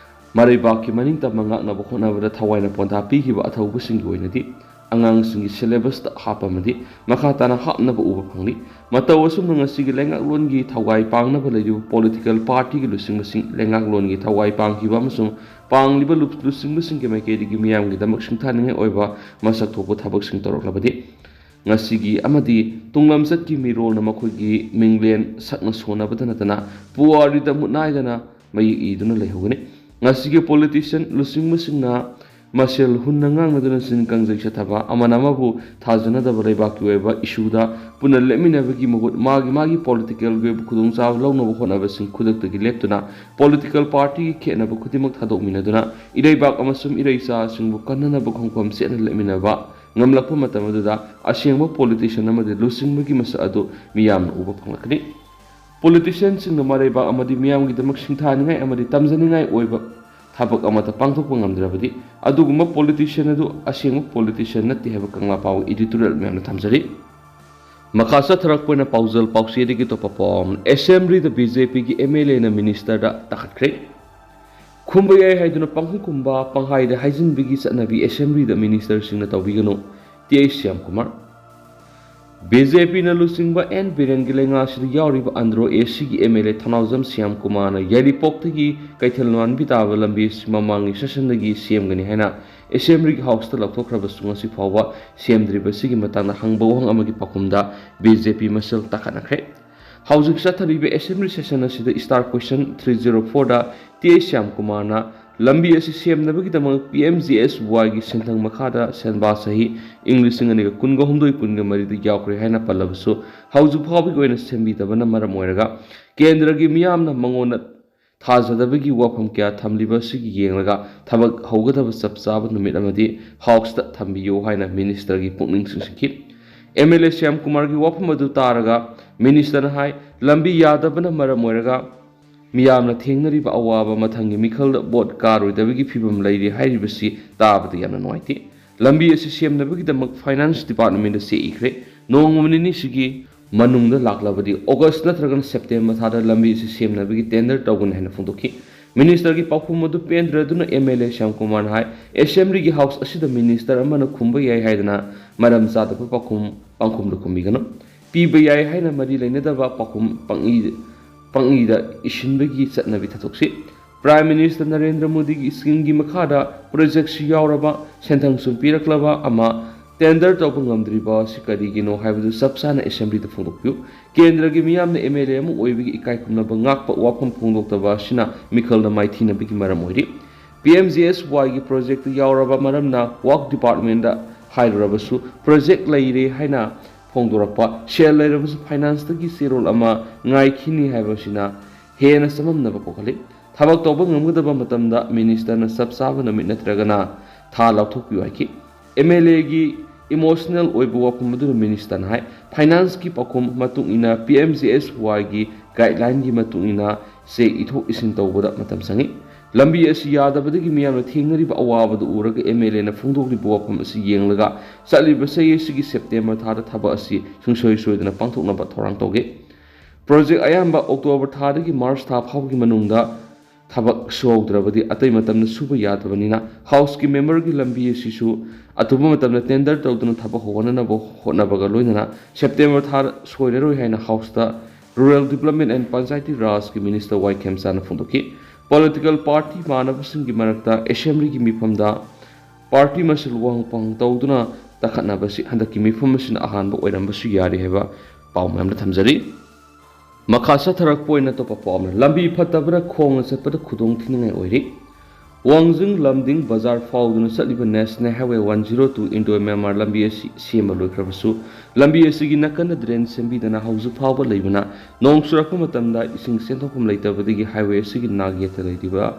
ꯃꯔꯩꯕꯥꯛꯀꯤ ꯃꯅꯤꯡꯇꯝꯕ ꯉꯥꯛꯅꯕ ꯍꯣꯠꯅꯕꯗ ꯊꯋꯥꯏꯅ ꯄꯣꯟꯊꯥ ꯄꯤꯈꯤꯕ ꯑꯊꯧꯕꯁꯤꯡꯒꯤ ꯑꯣꯏꯅꯗꯤ ꯑꯉꯥꯡꯁꯤꯡꯒꯤ syllabus ꯇ ꯍꯥꯞꯄ ꯑꯃꯗꯤ ꯃꯈꯥ ꯇꯥꯅ ꯍꯥꯞꯅꯕ ꯎꯕ ꯐꯪꯂꯤ꯫ ꯃꯇꯧ ꯑꯁꯨꯝꯅ ꯉꯁꯤꯒꯤ ꯂꯩꯉꯥꯛꯂꯣꯟꯒꯤ ꯊꯧꯒꯥꯏ ꯄꯥꯡꯅꯕ ꯂꯩꯔꯤꯕ political party ꯒꯤ ꯂꯨꯆꯤꯡꯕꯁꯤꯡ, ꯂꯩꯉꯥꯛꯂꯣꯟꯒꯤ ꯊꯧꯒꯥꯏ ꯄꯥꯡꯈꯤꯕ ꯑꯃꯁꯨꯡ ꯄꯥꯡꯂꯤꯕ ꯂꯨ-, ꯂꯨꯆꯤꯡꯕꯁꯤꯡꯒꯤ ꯃꯥꯏꯀꯩꯗꯒꯤ ꯃꯤꯌꯥꯝꯒꯤꯗꯃꯛ ꯁꯤꯡꯊꯥꯅꯤꯡꯉꯥꯏ ꯑꯣꯏꯕ ꯃꯁꯛ ꯊꯣꯛꯄ ꯊꯕꯛꯁꯤꯡ ꯇꯧꯔꯛꯂꯕꯗꯤ ꯉꯁꯤꯒꯤ ꯑꯃꯗꯤ ꯇꯨꯡꯂꯝꯆꯠꯀꯤ ꯃꯤꯔꯣꯜꯅ ꯃꯈꯣꯏꯒꯤ ꯃꯤꯡꯂꯦꯟ ꯁꯛꯅ ꯁꯣꯟꯅꯕꯗ ꯅꯠꯇꯅ ꯄꯨꯋꯥꯔꯤꯗ ꯃꯨꯠꯅꯥꯏꯗꯅ ꯃꯌꯦꯛ ꯏꯗꯨꯅ ꯂꯩꯍꯧꯒꯅꯤ꯫ ꯉꯁꯤꯒꯤ politician ꯂꯨꯆꯤꯡꯕꯁꯤꯡꯅ ꯃꯁꯦꯜ ꯍꯨꯟꯅ ꯉꯥꯡꯅꯗꯨꯅ ꯆꯤꯟ ꯀꯥꯡꯖꯩ ꯆꯠꯊꯕ, ꯑꯃꯅ ꯑꯃꯕꯨ ꯊꯥꯖꯅꯗꯕ ꯂꯩꯕꯥꯛꯀꯤ ꯑꯣꯏꯕ issue ꯗ ꯄꯨꯟꯅ ꯂꯦꯞꯃꯤꯟꯅꯕꯒꯤ ꯃꯍꯨꯠ ꯃꯥꯒꯤ ꯃꯥꯒꯤ political ꯒꯤ ꯑꯣꯏꯕ ꯈꯨꯗꯣꯡꯆꯥꯕ ꯂꯧꯅꯕ ꯍꯣꯠꯅꯕꯁꯤꯡ ꯈꯨꯗꯛꯇꯒꯤ ꯂꯦꯞꯇꯨꯅ political party ꯒꯤ ꯈꯦꯠꯅꯕ ꯈꯨꯗꯤꯡꯃꯛ ꯊꯥꯗꯣꯛꯃꯤꯟꯅꯗꯨꯅ ꯏꯔꯩꯕꯥꯛ ꯑꯃꯁꯨꯡ ꯏꯔꯩꯆꯥꯁꯤꯡꯕꯨ ꯀꯟꯅꯅꯕ ꯈꯣꯡꯐꯝ ꯆꯦꯠꯅ ꯂꯦꯞꯃꯤꯟꯅꯕ ꯉꯝꯂꯛꯄ ꯃꯇꯝ ꯑꯗꯨꯗ ꯑꯁꯦꯡꯕ politician ꯑꯃꯗꯤ ꯂꯨꯆꯤꯡꯕꯒꯤ ꯃꯁꯛ ꯑꯗꯨ ꯃꯤꯌꯥꯝꯅ ꯎꯕ ꯐꯪꯂꯛꯀꯅꯤ꯫ Politician ꯁꯤꯡꯅ ꯃꯔꯩꯕꯥꯛ ꯑꯃꯗꯤ ꯃꯤꯌꯥꯝꯒꯤꯗꯃꯛ ꯁꯤꯡꯊꯥꯅꯤꯡꯉꯥꯏ ꯑꯃꯗꯤ ꯇꯝꯖꯅꯤꯡꯉꯥꯏ ꯑꯣꯏꯕ ꯊꯕꯛ ꯑꯃꯠꯇ ꯄꯥꯡꯊꯣꯛꯄ ꯉꯝꯗ꯭ꯔꯕꯗꯤ ꯑꯗꯨꯒꯨꯝꯕ politician ꯑꯗꯨ ꯑꯁꯦꯡꯕ politician ꯅꯠꯇꯦ ꯍꯥꯏꯕ ꯀꯪꯂꯥ ꯐꯥꯎꯕ editorial ꯃꯌꯥꯝꯅ ꯊꯝꯖꯔꯤ꯫ ꯃꯈꯥ ꯆꯠꯊꯔꯛꯄ ꯑꯣꯏꯅ ꯄꯥꯎꯖꯦꯜ ꯄꯥꯎꯆꯦꯗꯒꯤ ꯑꯇꯣꯞꯄ ꯄꯥꯎ ꯑꯃꯅ, Assembly ꯗ B J P ꯒꯤ M L A ꯅ minister ꯗ ꯇꯥꯈꯠꯈ꯭ꯔꯦ꯫ ꯈꯨꯝꯕ ꯌꯥꯏ ꯍꯥꯏꯗꯨꯅ ꯄꯪꯈꯨꯝ ꯈꯨꯝꯕ, ꯄꯪꯍꯥꯏꯗ ꯍꯥꯏꯖꯤꯟꯕꯒꯤ ꯆꯠꯅꯕꯤ Assembly ꯗ minister ꯁꯤꯡꯅ ꯇꯧꯕꯤꯒꯅꯨ, T H Shyam Kumar. B J P ꯅ ꯂꯨꯆꯤꯡꯕ N ꯕꯤꯔꯦꯟꯒꯤ ꯂꯩꯉꯥꯛꯁꯤꯗ ꯌꯥꯎꯔꯤꯕ ꯑꯟꯗ꯭ꯔꯣ A C ꯒꯤ M L A ꯊꯧꯅꯥꯎꯖꯝ ꯁ꯭ꯌꯥꯝ ꯀꯨꯃꯥꯔꯅ ꯌꯥꯏꯔꯤꯄꯣꯛꯇꯒꯤ ꯀꯩꯊꯦꯜ ꯃꯥꯟꯕꯤ ꯇꯥꯕ ꯂꯝꯕꯤ ꯑꯁꯤ ꯃꯃꯥꯡꯒꯤ session ꯗꯒꯤ ꯁꯦꯝꯒꯅꯤ ꯍꯥꯏꯅ Assembly ꯒꯤ House ꯇ ꯂꯧꯊꯣꯛꯈ꯭ꯔꯕꯁꯨ ꯉꯁꯤ ꯐꯥꯎꯕ ꯁꯦꯝꯗ꯭ꯔꯤꯕꯁꯤꯒꯤ ꯃꯇꯥꯡꯗ ꯍꯪꯕ ꯋꯥꯍꯪ ꯑꯃꯒꯤ ꯄꯥꯎꯈꯨꯝꯗ B J P ꯃꯁꯦꯜ ꯇꯥꯈꯠꯅꯈ꯭ꯔꯦ꯫ ꯍꯧꯖꯤꯛ ꯆꯠꯊꯔꯤꯕ Assembly session ꯑꯁꯤꯗ star question three zero four ꯗ T H ꯁ꯭ꯌꯥꯝ ꯀꯨꯃꯥꯔꯅ ꯂꯝꯕꯤ ꯑꯁꯤ ꯁꯦꯝꯅꯕꯒꯤꯗꯃꯛ P M G S Y ꯒꯤ ꯁꯦꯟꯊꯪ ꯃꯈꯥꯗ ꯁꯦꯟꯕꯥ ꯆꯍꯤ ꯏꯪ ꯂꯤꯁꯤꯡ ꯑꯅꯤꯒ ꯀꯨꯟꯒ ꯍꯨꯝꯗꯣꯏ ꯀꯨꯟꯒ ꯃꯔꯤꯗ ꯌꯥꯎꯈ꯭ꯔꯦ ꯍꯥꯏꯅ ꯄꯜꯂꯕꯁꯨ ꯍꯧꯖꯤꯛ ꯐꯥꯎꯕꯒꯤ ꯑꯣꯏꯅ ꯁꯦꯝꯕꯤꯗꯕꯅ ꯃꯔꯝ ꯑꯣꯏꯔꯒ ꯀꯦꯟꯗ꯭ꯔꯒꯤ ꯃꯤꯌꯥꯝꯅ ꯃꯉꯣꯟꯗ ꯊꯥꯖꯗꯕꯒꯤ ꯋꯥꯐꯝ ꯀꯌꯥ ꯊꯝꯂꯤꯕ ꯑꯁꯤꯒꯤ ꯌꯦꯡꯂꯒ ꯊꯕꯛ ꯍꯧꯒꯗꯕ ꯆꯞ ꯆꯥꯕ ꯅꯨꯃꯤꯠ ꯑꯃꯗꯤ House ꯇ ꯊꯝꯕꯤꯌꯨ ꯍꯥꯏꯅ minister ꯒꯤ ꯄꯨꯛꯅꯤꯡ ꯆꯤꯡꯁꯤꯟꯈꯤ꯫ M L A ꯁ꯭ꯌꯥꯝ ꯀꯨꯃꯥꯔꯒꯤ ꯋꯥꯐꯝ ꯑꯗꯨ ꯇꯥꯔꯒ minister ꯅ ꯍꯥꯏ, ꯂꯝꯕꯤ ꯌꯥꯗꯕꯅ ꯃꯔꯝ ꯑꯣꯏꯔꯒ ꯃꯤꯌꯥꯝꯅ ꯊꯦꯡꯅꯔꯤꯕ ꯑꯋꯥꯕ, ꯃꯊꯪꯒꯤ ꯃꯤꯈꯜꯗ ꯚꯣꯠ ꯀꯥꯔꯣꯏꯗꯕꯒꯤ ꯐꯤꯕꯝ ꯂꯩꯔꯤ ꯍꯥꯏꯔꯤꯕꯁꯤ ꯇꯥꯕꯗ ꯌꯥꯝꯅ ꯅꯨꯡꯉꯥꯏꯇꯦ꯫ ꯂꯝꯕꯤ ꯑꯁꯤ ꯁꯦꯝꯅꯕꯒꯤꯗꯃꯛ ꯐꯥꯏꯅꯥꯟꯁ ꯗꯤꯄꯥꯔꯠꯃꯦꯟꯗ ꯆꯦ ꯏꯈ꯭ꯔꯦ꯫ ꯅꯣꯡꯃ ꯅꯤꯅꯤꯁꯤꯒꯤ ꯃꯅꯨꯡꯗ ꯂꯥꯛꯂꯕꯗꯤ ꯑꯣꯒꯁ ꯅꯠꯇ꯭ꯔꯒꯅ ꯁꯦꯞꯇꯦꯝꯕꯔ ꯊꯥꯗ ꯂꯝꯕꯤ ꯑꯁꯤ ꯁꯦꯝꯅꯕꯒꯤ ꯇꯦꯟꯗꯔ ꯇꯧꯒꯅꯤ ꯍꯥꯏꯅ ꯐꯣꯡꯗꯣꯛꯈꯤ꯫ ꯃꯤꯅꯤꯁꯇꯔꯒꯤ ꯄꯥꯎꯈꯨꯝ ꯑꯗꯨ ꯄꯦꯟꯗ꯭ꯔꯗꯨꯅ ꯑꯦꯝ ꯑꯦꯜ ꯑꯦ ꯁ꯭ꯌꯥꯝ ꯀꯨꯃꯥꯔꯅ ꯍꯥꯏ, ꯑꯦꯁꯦꯝꯕ꯭ꯂꯤꯒꯤ ꯍꯥꯎꯁ ꯑꯁꯤꯗ ꯃꯤꯅꯤꯁꯇꯔ ꯑꯃꯅ ꯈꯨꯝꯕ ꯌꯥꯏ ꯍꯥꯏꯗꯅ ꯃꯔꯝ ꯆꯥꯗꯕ ꯄꯥꯎꯈꯨꯝ ꯄꯥꯡꯈꯨꯝꯗ ꯈꯨꯝꯕꯤꯒꯅꯨ꯫ ꯄꯤꯕ ꯌꯥꯏ ꯍꯥꯏꯅ ꯃꯔꯤ ꯂꯩꯅꯗꯕ ꯄꯥꯎꯈꯨꯝ ꯄꯪꯏ-, ꯄꯪꯏꯗ ꯏꯁꯤꯟꯕꯒꯤ ꯆꯠꯅꯕꯤ ꯊꯥꯗꯣꯛꯁꯤ꯫ ꯄ꯭ꯔꯥꯏꯝ ꯃꯤꯅꯤꯁꯇꯔ ꯅꯔꯦꯟꯗ꯭ꯔ ꯃꯣꯗꯤꯒꯤ ꯁ꯭ꯀꯤꯝꯒꯤ ꯃꯈꯥꯗ ꯄ꯭ꯔꯣꯖꯦꯛꯁꯨ ꯌꯥꯎꯔꯕ, ꯁꯦꯟꯊꯪꯁꯨ ꯄꯤꯔꯛꯂꯕ ꯑꯃ ꯇꯦꯟꯗꯔ ꯇꯧꯕ ꯉꯝꯗ꯭ꯔꯤꯕ ꯑꯁꯤ ꯀꯔꯤꯒꯤꯅꯣ ꯍꯥꯏꯕꯗꯨ ꯆꯞ ꯆꯥꯅ ꯑꯦꯁꯦꯝꯕ꯭ꯂꯤꯗ ꯐꯣꯡꯗꯣꯛꯄꯤꯌꯨ꯫ ꯀꯦꯟꯗ꯭ꯔꯒꯤ ꯃꯤꯌꯥꯝꯅ ꯑꯦꯝ ꯑꯦꯜ ꯑꯦ ꯑꯃ ꯑꯣꯏꯕꯒꯤ ꯏꯀꯥꯏ ꯈꯨꯝꯅꯕ ꯉꯥꯛꯄ ꯋꯥꯐꯝ ꯐꯣꯡꯗꯣꯛꯇꯕ ꯑꯁꯤꯅ ꯃꯤꯈꯜꯗ ꯃꯥꯏꯊꯤꯅꯕꯒꯤ ꯃꯔꯝ ꯑꯣꯏꯔꯤ꯫ ꯄꯤ ꯑꯦꯝ ꯖꯤ ꯑꯦꯁ ꯋꯥꯏꯒꯤ ꯄ꯭ꯔꯣꯖꯦꯛꯇ ꯌꯥꯎꯔꯕ ꯃꯔꯝꯅ ꯋꯥꯛ ꯗꯤꯄꯥꯔꯠꯃꯦꯟꯗ ꯍꯥꯏꯔꯨꯔꯕꯁꯨ ꯄ꯭ꯔꯣꯖꯦꯛ ꯂꯩꯔꯦ ꯍꯥꯏꯅ ꯐꯣꯡꯗꯣꯔꯛꯄ, ꯁꯦꯜ ꯂꯩꯔꯕꯁꯨ ꯐꯥꯏꯅꯥꯟꯁꯇꯒꯤ ꯆꯦꯔꯣꯜ ꯑꯃ ꯉꯥꯏꯈꯤꯅꯤ ꯍꯥꯏꯕꯁꯤꯅ ꯍꯦꯟꯅ ꯆꯃꯝꯅꯕ ꯄꯣꯛꯍꯜꯂꯤ꯫ ꯊꯕꯛ ꯇꯧꯕ ꯉꯝꯒꯗꯕ ꯃꯇꯝꯗ ꯃꯤꯅꯤꯁꯇꯔꯅ ꯆꯞ ꯆꯥꯕ ꯅꯨꯃꯤꯠ ꯅꯠꯇ꯭ꯔꯒꯅ ꯊꯥ ꯂꯥꯎꯊꯣꯛꯄꯤꯌꯨ ꯍꯥꯏꯈꯤ꯫ ꯑꯦꯝ ꯑꯦꯜ ꯑꯦꯒꯤ ꯏꯃꯣꯁꯅꯦꯜ ꯑꯣꯏꯕ ꯋꯥꯐꯝ ꯑꯗꯨꯗ ꯃꯤꯅꯤꯁꯇꯔꯅ ꯍꯥꯏ, ꯐꯥꯏꯅꯥꯟꯁꯀꯤ ꯄꯥꯎꯈꯨꯝ ꯃꯇꯨꯡ ꯏꯟꯅ ꯄꯤ ꯑꯦꯝ ꯖꯤ ꯑꯦꯁ ꯋꯥꯏꯒꯤ ꯒꯥꯏꯗꯂꯥꯏꯟꯒꯤ ꯃꯇꯨꯡ ꯏꯟꯅ ꯆꯦꯛ ꯏꯊꯣꯛ ꯏꯁꯤꯟ ꯇꯧꯕꯗ ꯃꯇꯝ ꯆꯪꯏ꯫ ꯂꯝꯕꯤ ꯑꯁꯤ ꯌꯥꯗꯕꯗꯒꯤ ꯃꯤꯌꯥꯝꯅ ꯊꯦꯡꯅꯔꯤꯕ ꯑꯋꯥꯕꯗꯨ ꯎꯔꯒ ꯑꯦꯝ ꯑꯦꯜ ꯑꯦꯅ ꯐꯣꯡꯗꯣꯛꯂꯤꯕ ꯋꯥꯐꯝ ꯑꯁꯤ ꯌꯦꯡꯂꯒ ꯆꯠꯂꯤꯕ ꯆꯍꯤ ꯑꯁꯤꯒꯤ ꯁꯦꯞꯇꯦꯝꯕꯔ ꯊꯥꯗ ꯊꯕꯛ ꯑꯁꯤ ꯁꯨꯡꯁꯣꯏ ꯁꯣꯏꯗꯅ ꯄꯥꯡꯊꯣꯛꯅꯕ ꯊꯧꯔꯥꯡ ꯇꯧꯒꯦ꯫ ꯄ꯭ꯔꯣꯖꯦꯛ ꯑꯌꯥꯝꯕ ꯑꯣꯛꯇꯣꯕꯔ ꯊꯥꯗꯒꯤ ꯃꯥꯔꯆ ꯊꯥ ꯐꯥꯎꯕꯒꯤ ꯃꯅꯨꯡꯗ ꯊꯕꯛ ꯁꯨꯍꯧꯗ꯭ꯔꯕꯗꯤ ꯑꯇꯩ ꯃꯇꯝꯗ ꯁꯨꯕ ꯌꯥꯗꯕꯅꯤꯅ ꯍꯥꯎꯁꯀꯤ ꯃꯦꯝꯕꯔꯒꯤ ꯂꯝꯕꯤ ꯑꯁꯤꯁꯨ ꯑꯊꯨꯕ ꯃꯇꯝꯗ ꯇꯦꯟꯗꯔ ꯇꯧꯗꯨꯅ ꯊꯕꯛ ꯍꯧꯍꯟꯅꯅꯕ ꯍꯣꯠꯅꯕꯒ ꯂꯣꯏꯅꯅ ꯁꯦꯞꯇꯦꯝꯕꯔ ꯊꯥ ꯁꯣꯏꯔꯔꯣꯏ ꯍꯥꯏꯅ ꯍꯥꯎꯁꯇ rural development and panchayati ꯔꯥꯖꯀꯤ minister ꯋꯥꯏ ꯈꯦꯝꯆꯥꯅ ꯐꯣꯡꯗꯣꯛꯈꯤ꯫ ꯄꯣꯂꯤꯇꯤꯀꯦꯜ ꯄꯥꯔꯇꯤ ꯃꯥꯟꯅꯕꯁꯤꯡꯒꯤ ꯃꯔꯛꯇ ꯑꯦꯁꯦꯝꯕ꯭ꯂꯤꯒꯤ ꯃꯤꯐꯝꯗ ꯄꯥꯔꯇꯤ ꯃꯁꯦꯜ ꯋꯥꯍꯪ ꯄꯥꯎꯍꯪ ꯇꯧꯗꯨꯅ ꯇꯥꯈꯠꯅꯕꯁꯤ ꯍꯟꯗꯛꯀꯤ ꯃꯤꯐꯝ ꯑꯁꯤꯅ ꯑꯍꯥꯟꯕ ꯑꯣꯏꯔꯝꯕꯁꯨ ꯌꯥꯔꯤ ꯍꯥꯏꯕ ꯄꯥꯎ ꯃꯌꯥꯝꯗ ꯊꯝꯖꯔꯤ꯫ ꯃꯈꯥ ꯆꯠꯊꯔꯛꯄ ꯑꯣꯏꯅ ꯑꯇꯣꯞꯄ ꯄꯥꯎ ꯑꯃꯅ, ꯂꯝꯕꯤ ꯐꯠꯇꯕꯅ ꯈꯣꯡꯅ ꯆꯠꯄꯗ ꯈꯨꯗꯣꯡ ꯊꯤꯅꯤꯡꯉꯥꯏ ꯑꯣꯏꯔꯤ꯫ ꯋꯥꯡꯖꯤꯡ ꯂꯝꯗꯤꯡ ꯕꯖꯥꯔ ꯐꯥꯎꯗꯨꯅ ꯆꯠꯂꯤꯕ National Highway one zero two Indo Myanmar ꯂꯝꯕꯤ ꯑꯁꯤ ꯁꯦꯝꯕ ꯂꯣꯏꯈ꯭ꯔꯕꯁꯨ, ꯂꯝꯕꯤ ꯑꯁꯤꯒꯤ ꯅꯥꯀꯟꯗ ꯗ꯭ꯔꯦꯟ ꯁꯦꯝꯕꯤꯗꯅ ꯍꯧꯖꯤꯛ ꯐꯥꯎꯕ ꯂꯩꯕꯅ, ꯅꯣꯡ ꯆꯨꯔꯛꯄ ꯃꯇꯝꯗ ꯏꯁꯤꯡ ꯆꯦꯟꯊꯣꯛꯐꯝ ꯂꯩꯇꯕꯗꯒꯤ ꯍꯥꯏꯋꯦ ꯑꯁꯤꯒꯤ ꯅꯥꯛ ꯌꯦꯠꯇ ꯂꯩꯔꯤꯕ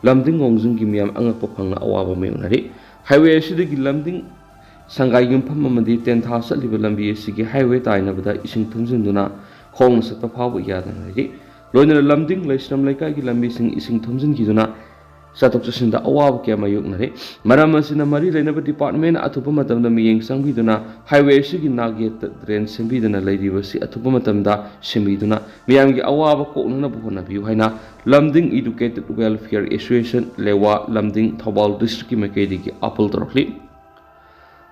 ꯂꯝꯗꯤꯡ ꯋꯥꯡꯖꯤꯡꯒꯤ ꯃꯤꯌꯥꯝ ꯑꯉꯛꯄ ꯐꯪꯅ ꯑꯋꯥꯕ ꯃꯥꯌꯣꯛꯅꯔꯤ꯫ ꯍꯥꯏꯋꯦ ꯑꯁꯤꯗꯒꯤ ꯂꯝꯗꯤꯡ ꯁꯪꯒꯥꯏ ꯌꯨꯝꯐꯝ ꯑꯃꯗꯤ ꯇꯦꯟꯊꯥ ꯆꯠꯂꯤꯕ ꯂꯝꯕꯤ ꯑꯁꯤꯒꯤ ꯍꯥꯏꯋꯦ ꯇꯥꯏꯅꯕꯗ ꯏꯁꯤꯡ ꯊꯨꯝꯖꯤꯟꯗꯨꯅ ꯈꯣꯡꯅ ꯆꯠꯄ ꯐꯥꯎꯕ ꯌꯥꯗꯅ ꯂꯩꯔꯤ꯫ ꯂꯣꯏꯅꯅ ꯂꯝꯗꯤꯡ ꯂꯩꯁ꯭ꯔꯝ ꯂꯩꯀꯥꯏꯒꯤ ꯂꯝꯕꯤꯁꯤꯡ ꯏꯁꯤꯡ ꯊꯨꯝꯖꯤꯟꯈꯤꯗꯨꯅ ꯆꯠꯊꯣꯛ ꯆꯠꯁꯤꯟꯗ ꯑꯋꯥꯕ ꯀꯌꯥ ꯃꯥꯌꯣꯛꯅꯔꯤ꯫ ꯃꯔꯝ ꯑꯁꯤꯅ ꯃꯔꯤ ꯂꯩꯅꯕ department ꯑꯊꯨꯕ ꯃꯇꯝꯗ ꯃꯤꯠꯌꯦꯡ ꯆꯪꯕꯤꯗꯨꯅ highway ꯑꯁꯤꯒꯤ ꯅꯥꯛꯌꯦꯠꯇ drain ꯁꯦꯝꯕꯤꯗꯨꯅ ꯂꯩꯔꯤꯕꯁꯤ ꯑꯊꯨꯕ ꯃꯇꯝꯗ ꯁꯦꯝꯕꯤꯗꯨꯅ ꯃꯤꯌꯥꯝꯒꯤ ꯑꯋꯥꯕ ꯀꯣꯛꯅꯅꯕ ꯍꯣꯠꯅꯕꯤꯌꯨ ꯍꯥꯏꯅ ꯂꯝꯗꯤꯡ Educated Welfare Association, ꯂꯦꯋꯥ, ꯂꯝꯗꯤꯡ, ꯊꯧꯕꯥꯜ districtꯀꯤ ꯃꯥꯏꯀꯩꯗꯒꯤ appeal ꯇꯧꯔꯛꯂꯤ꯫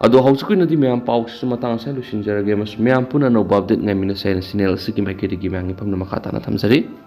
ꯑꯗꯣ ꯍꯧꯖꯤꯛꯀꯤ ꯑꯣꯏꯅꯗꯤ ꯃꯌꯥꯝ ꯄꯥꯎꯁꯤꯁꯨ ꯃꯇꯥꯡ ꯑꯁꯤꯗ ꯂꯣꯏꯁꯤꯟꯖꯔꯒꯦ, ꯑꯃꯁꯨꯡ ꯃꯌꯥꯝ ꯄꯨꯟꯅ ꯑꯅꯧꯕ update ꯉꯥꯏꯃꯤꯟꯅꯁꯦ ꯍꯥꯏꯅ channel ꯑꯁꯤꯒꯤ ꯃꯥꯏꯀꯩꯗꯒꯤ ꯃꯌꯥꯝꯒꯤ ꯐꯝꯅ ꯃꯈꯥ ꯇꯥꯅ ꯊꯝꯖꯔꯤ꯫